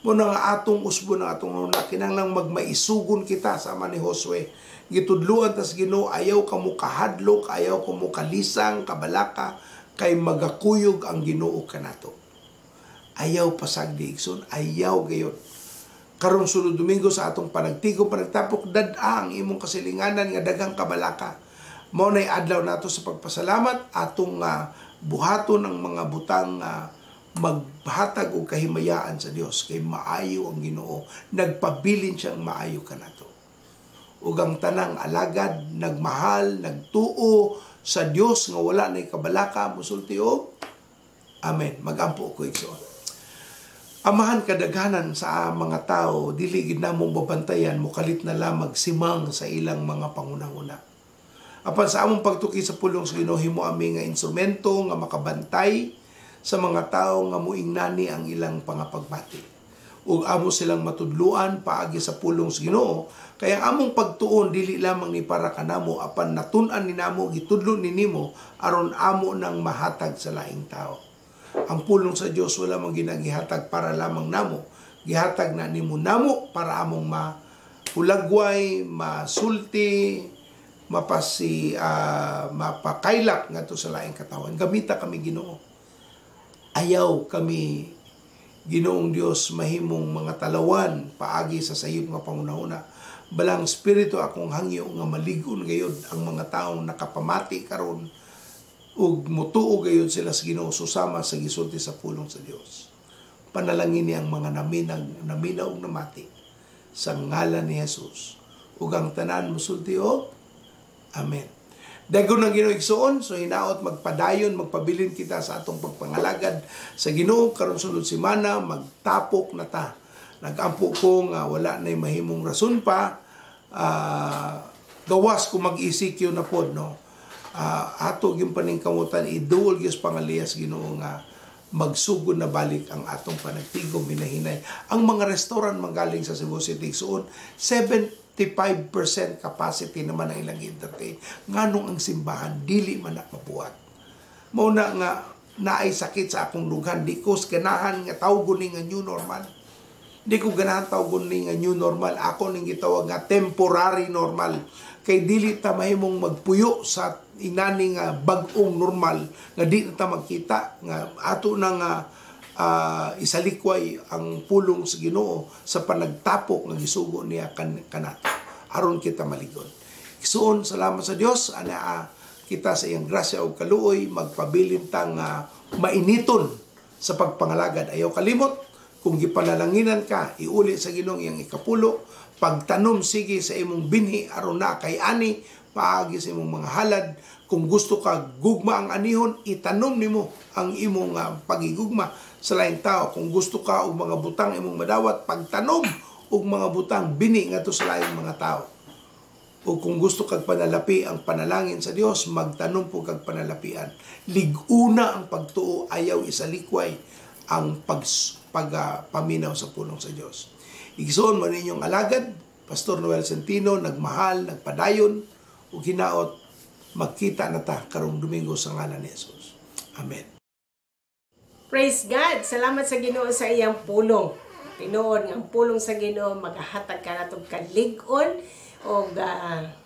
Muna nga atong usbon ang atong nuna, kinahanglang magmaisugon kita sama ni Josue. Gitudluan tas Ginoo, ayaw ka mo kahadlok, ayaw ka mo kalisang, kabalaka, kay magakuyog ang Ginoo kanato. Ayaw pasagdi, igsoon, ayaw gayon. Karong sulod Domingo sa atong panagtigom, panagtapok, dad-a ang imong kasilinganan nga daghang kabalaka. Mao nay adlaw nato sa pagpasalamat, atong buhaton ang mga butang maghatag og kahimayaan sa Dios kay maayo ang Ginoo, nagpabilin siyang maayo kanato. Ug ang tanang alagad nagmahal, nagtuo sa Dios nga wala nay kabalaka, musulti og amen. Magampo ko, igsoon. Amahan, kadaghanan sa mga tao dili gid namo mabantayan, mokalit na lamag simang sa ilang mga pangunahuna. Apan sa among pagtuki sa pulong sa Ginoo, himo ami nga instrumento nga makabantay sa mga tao nga muingnani ang ilang pangapagbati. Ug amo silang matudluan paagi sa pulong sa Ginoo, kaya ang among pagtuon dili lamang ni para kanamo, apan natun-an ni namo, gitudlo ni nimo aron amo nang mahatag sa laing tao. Ang pulong sa Dios wala mang ginagihatag para lamang namo, gihatag na nimo namo para among mahulagway, masulti, mapasi mapakaylap ngadto sa laing katawan. Gamita kami, Ginoo. Ayaw kami, Ginoong Dios, mahimong mga talawan paagi sa sayop nga pangunahuna. Balang Espiritu, akong hangyo nga maligon gayod ang mga taong nakapamati karon ug mutuo gayod sila sa Ginoo susama sa gisulti sa pulong sa Dios. Panalangin ni ang mga naminaw ug namati sa ngalan ni Jesus. Ug ang tanan musulti og amen. Dagon ng Ginoo, igsoon, so hinaot magpadayon, magpabilin kita sa atong pagpangalagad sa Ginoo karon sulod semana, magtapok na ta. Nagampo ko nga wala nay mahimong rason pa, gawas kung mag-ECQ na pod, no. Ato gyud paningkamutan, iduol gyud pangaliyas Ginoo nga magsugod na balik ang atong panagtigom hinahinay. Ang mga restaurant manggaling sa Cebu City, igsoon, 75% capacity naman ang ilang entertain. Nganong ang simbahan dili man na mabuhat? Mao na nga naay sakit sa akong dughan, di ko ganahan nga tawgon ni nga new normal. Di ko ganahan tawgon ni nga new normal. Ako ning gitawag nga temporary normal. Kay dili ta mahimong magpuyo sa inani nga bag-ong normal nga di na ta magkita, nga ato na nga isalikway ang pulong sa Ginoo sa panagtapok nga gisugo niya kanato aron kita maligon. Igsoon, salamat sa Dios, ana kita sa iyang grasya ug kaluoy, magpabilin tang mainiton sa pagpangalagad. Ayaw kalimot, kung gipanalanginan ka, iuli sa Ginoo iyang ikapulo, pagtanom sige sa imong binhi aron na kay ani paagi sa imong mga halad. Kung gusto ka gugma ang anihon, itanom nimo ang imong pagigugma sa laing tao. Kung gusto ka og mga butang imong madawat, pagtanom og mga butang bini ngadto sa laing mga tao. O kung gusto kag panalapi ang panalangin sa Dios, magtanom po kag panalapian. Liguna ang pagtuo, ayaw isalikway ang pagpaminaw sa pulong sa Dios. Igsoon mo ninyong alagad, Pastor Noel Centino, nagmahal, nagpadayon, ug hinaot magkita na ta karong Domingo sa ngalan ni Jesus. Amen.
Praise God! Salamat sa Ginoo sa iyang pulong. Tinuod nga ang pulong sa Ginoo magahatag kanatong kalig-on og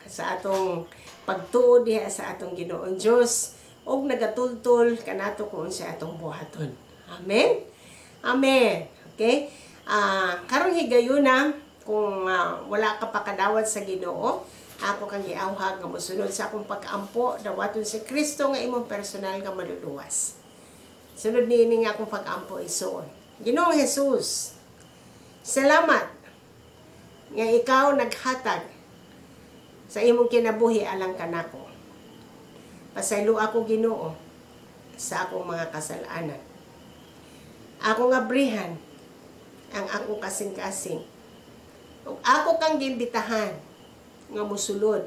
sa atong pagtuo diha sa atong Ginoong Dios og nagatultol kanato kung sa atong buhaton. Amen. Amen. Okay? Karong higayuna, kung wala ka pa kadawat sa Ginoo, ako kang giawhag nga mosunod sa akong pag-ampo, dawaton si Kristo nga imong personal nga maluluwas. Sunod niini nga akong pag-ampo, isuon. Ginoong Jesus, salamat nga ikaw naghatag sa imong kinabuhi alang kanako. Pasaylo ako, Ginoo, sa akong mga kasalanan. Ako nga abrihan ang akong kasing-kasing. Ug ako kang gimbitahan nga musulod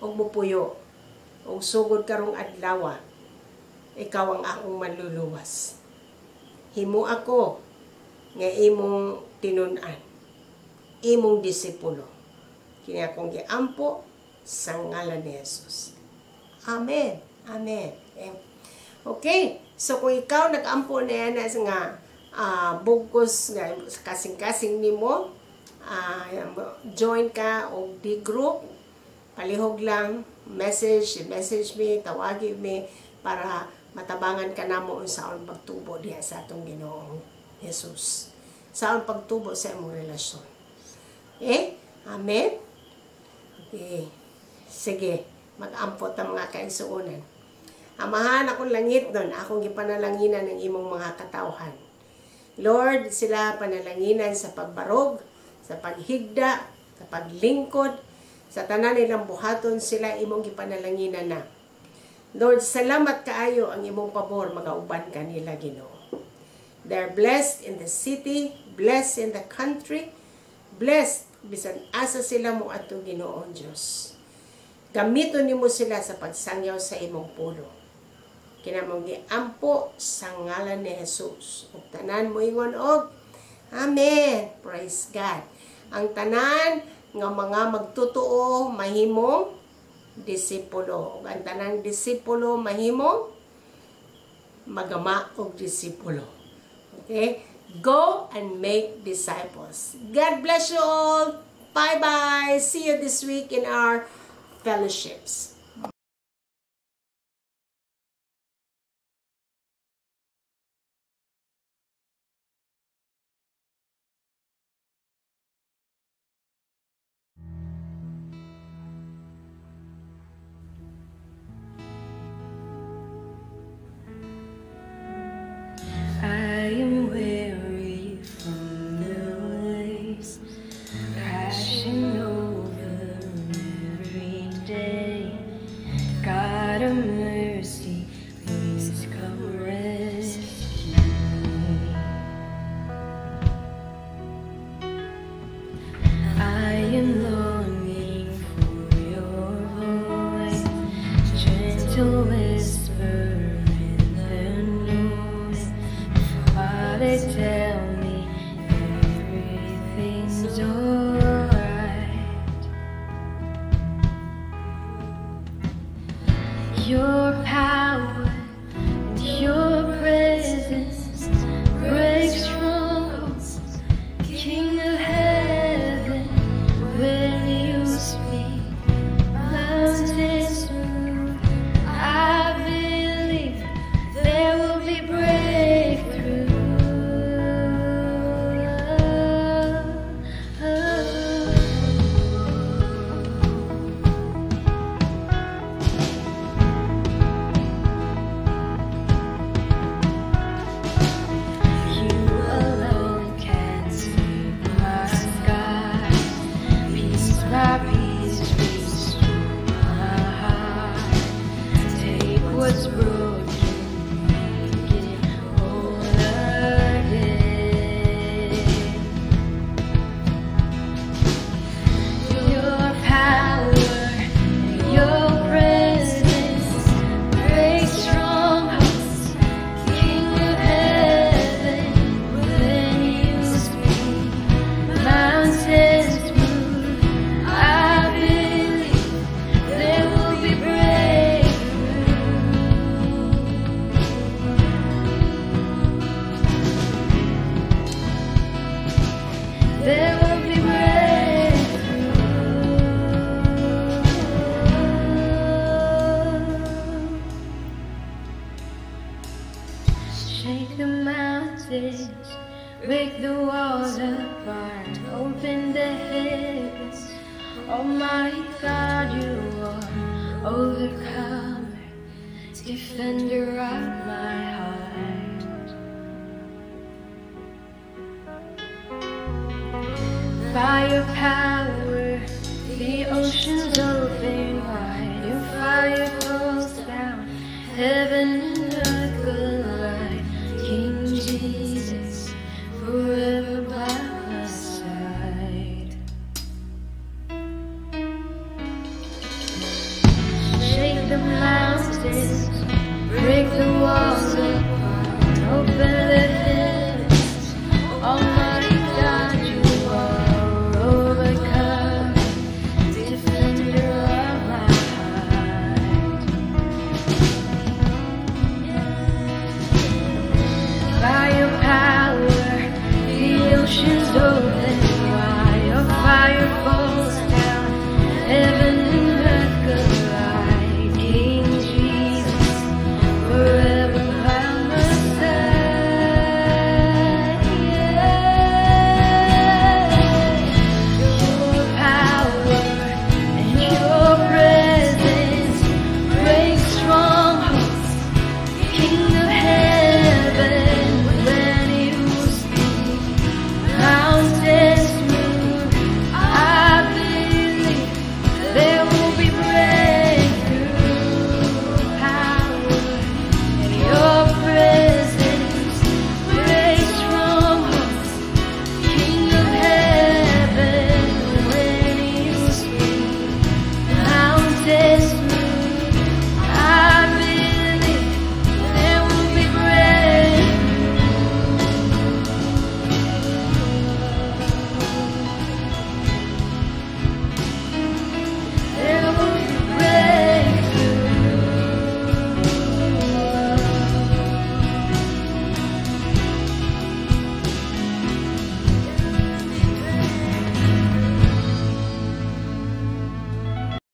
ug mupuyo ug sugod karong adlaw, ikaw ang akong manluluwas. Himo ako nga imong tinun-an, imong disipulo. Kini akong giampo sa ngalan ni Jesus. Amen. Amen. Okay? Okay, so kung ikaw nag-ampo na yan nga bugkos nga kasing-kasing nimo, join ka og di group, palihog lang, message me, tawagi me para matabangan ka namo unsaon pagtubo diha sa atong Ginoong Jesus. Saon pagtubo sa imong relasyon. Okay? Amen? Okay. Sige, mag-ampo ta mga kaigsuonan. Amahan akong langit nun, akong gipanalanginan ang imong mga katawhan. Lord, sila panalanginan sa pagbarog, sa paghigda, sa paglingkod, sa tanan nilang buhaton sila imong gipanalanginan na. Lord, salamat kaayo ang imong pabor magauban kanila, Ginoo. They're blessed in the city, blessed in the country, blessed bisan asa sila mo adto, Ginoong Dios. Gamiton nimo sila sa pagsangyaw sa imong pulo. Kinamong giampo sa ngalan ni Jesus. Ug tanan moingon og Amen. Praise God. Ang tanan nga mga magtotoo mahimong disipulo. Ug ang tanang disipulo mahimong magama og disipulo. Okay? Go and make disciples. God bless you all. Bye-bye. See you this week in our fellowships.
I am weary from the waves crashing over every day. God of mercy, please come rescue me. I am longing for your voice, gentle whisper in the noise. Father, tell me everything's alright. Your power and your presence breaks strongholds, King of heaven. When you speak, mountains move. I believe there will be breakthrough. You alone can see my skies. Piece by piece, restore my heart. Take what's broken, make it whole again. Your power, your presence breaks strongholds, King of heaven. When you speak, mountains move. I believe there will be breakthrough. There will be breakthrough. Shake the mountains, break the walls apart, open the heavens. Almighty God, you are overcomer, defender of my heart. By your power, the oceans open wide, your fire falls down, heaven and earth collide. King Jesus, forever by my side. Shake the mountains, break the walls apart, open the heavens. Almighty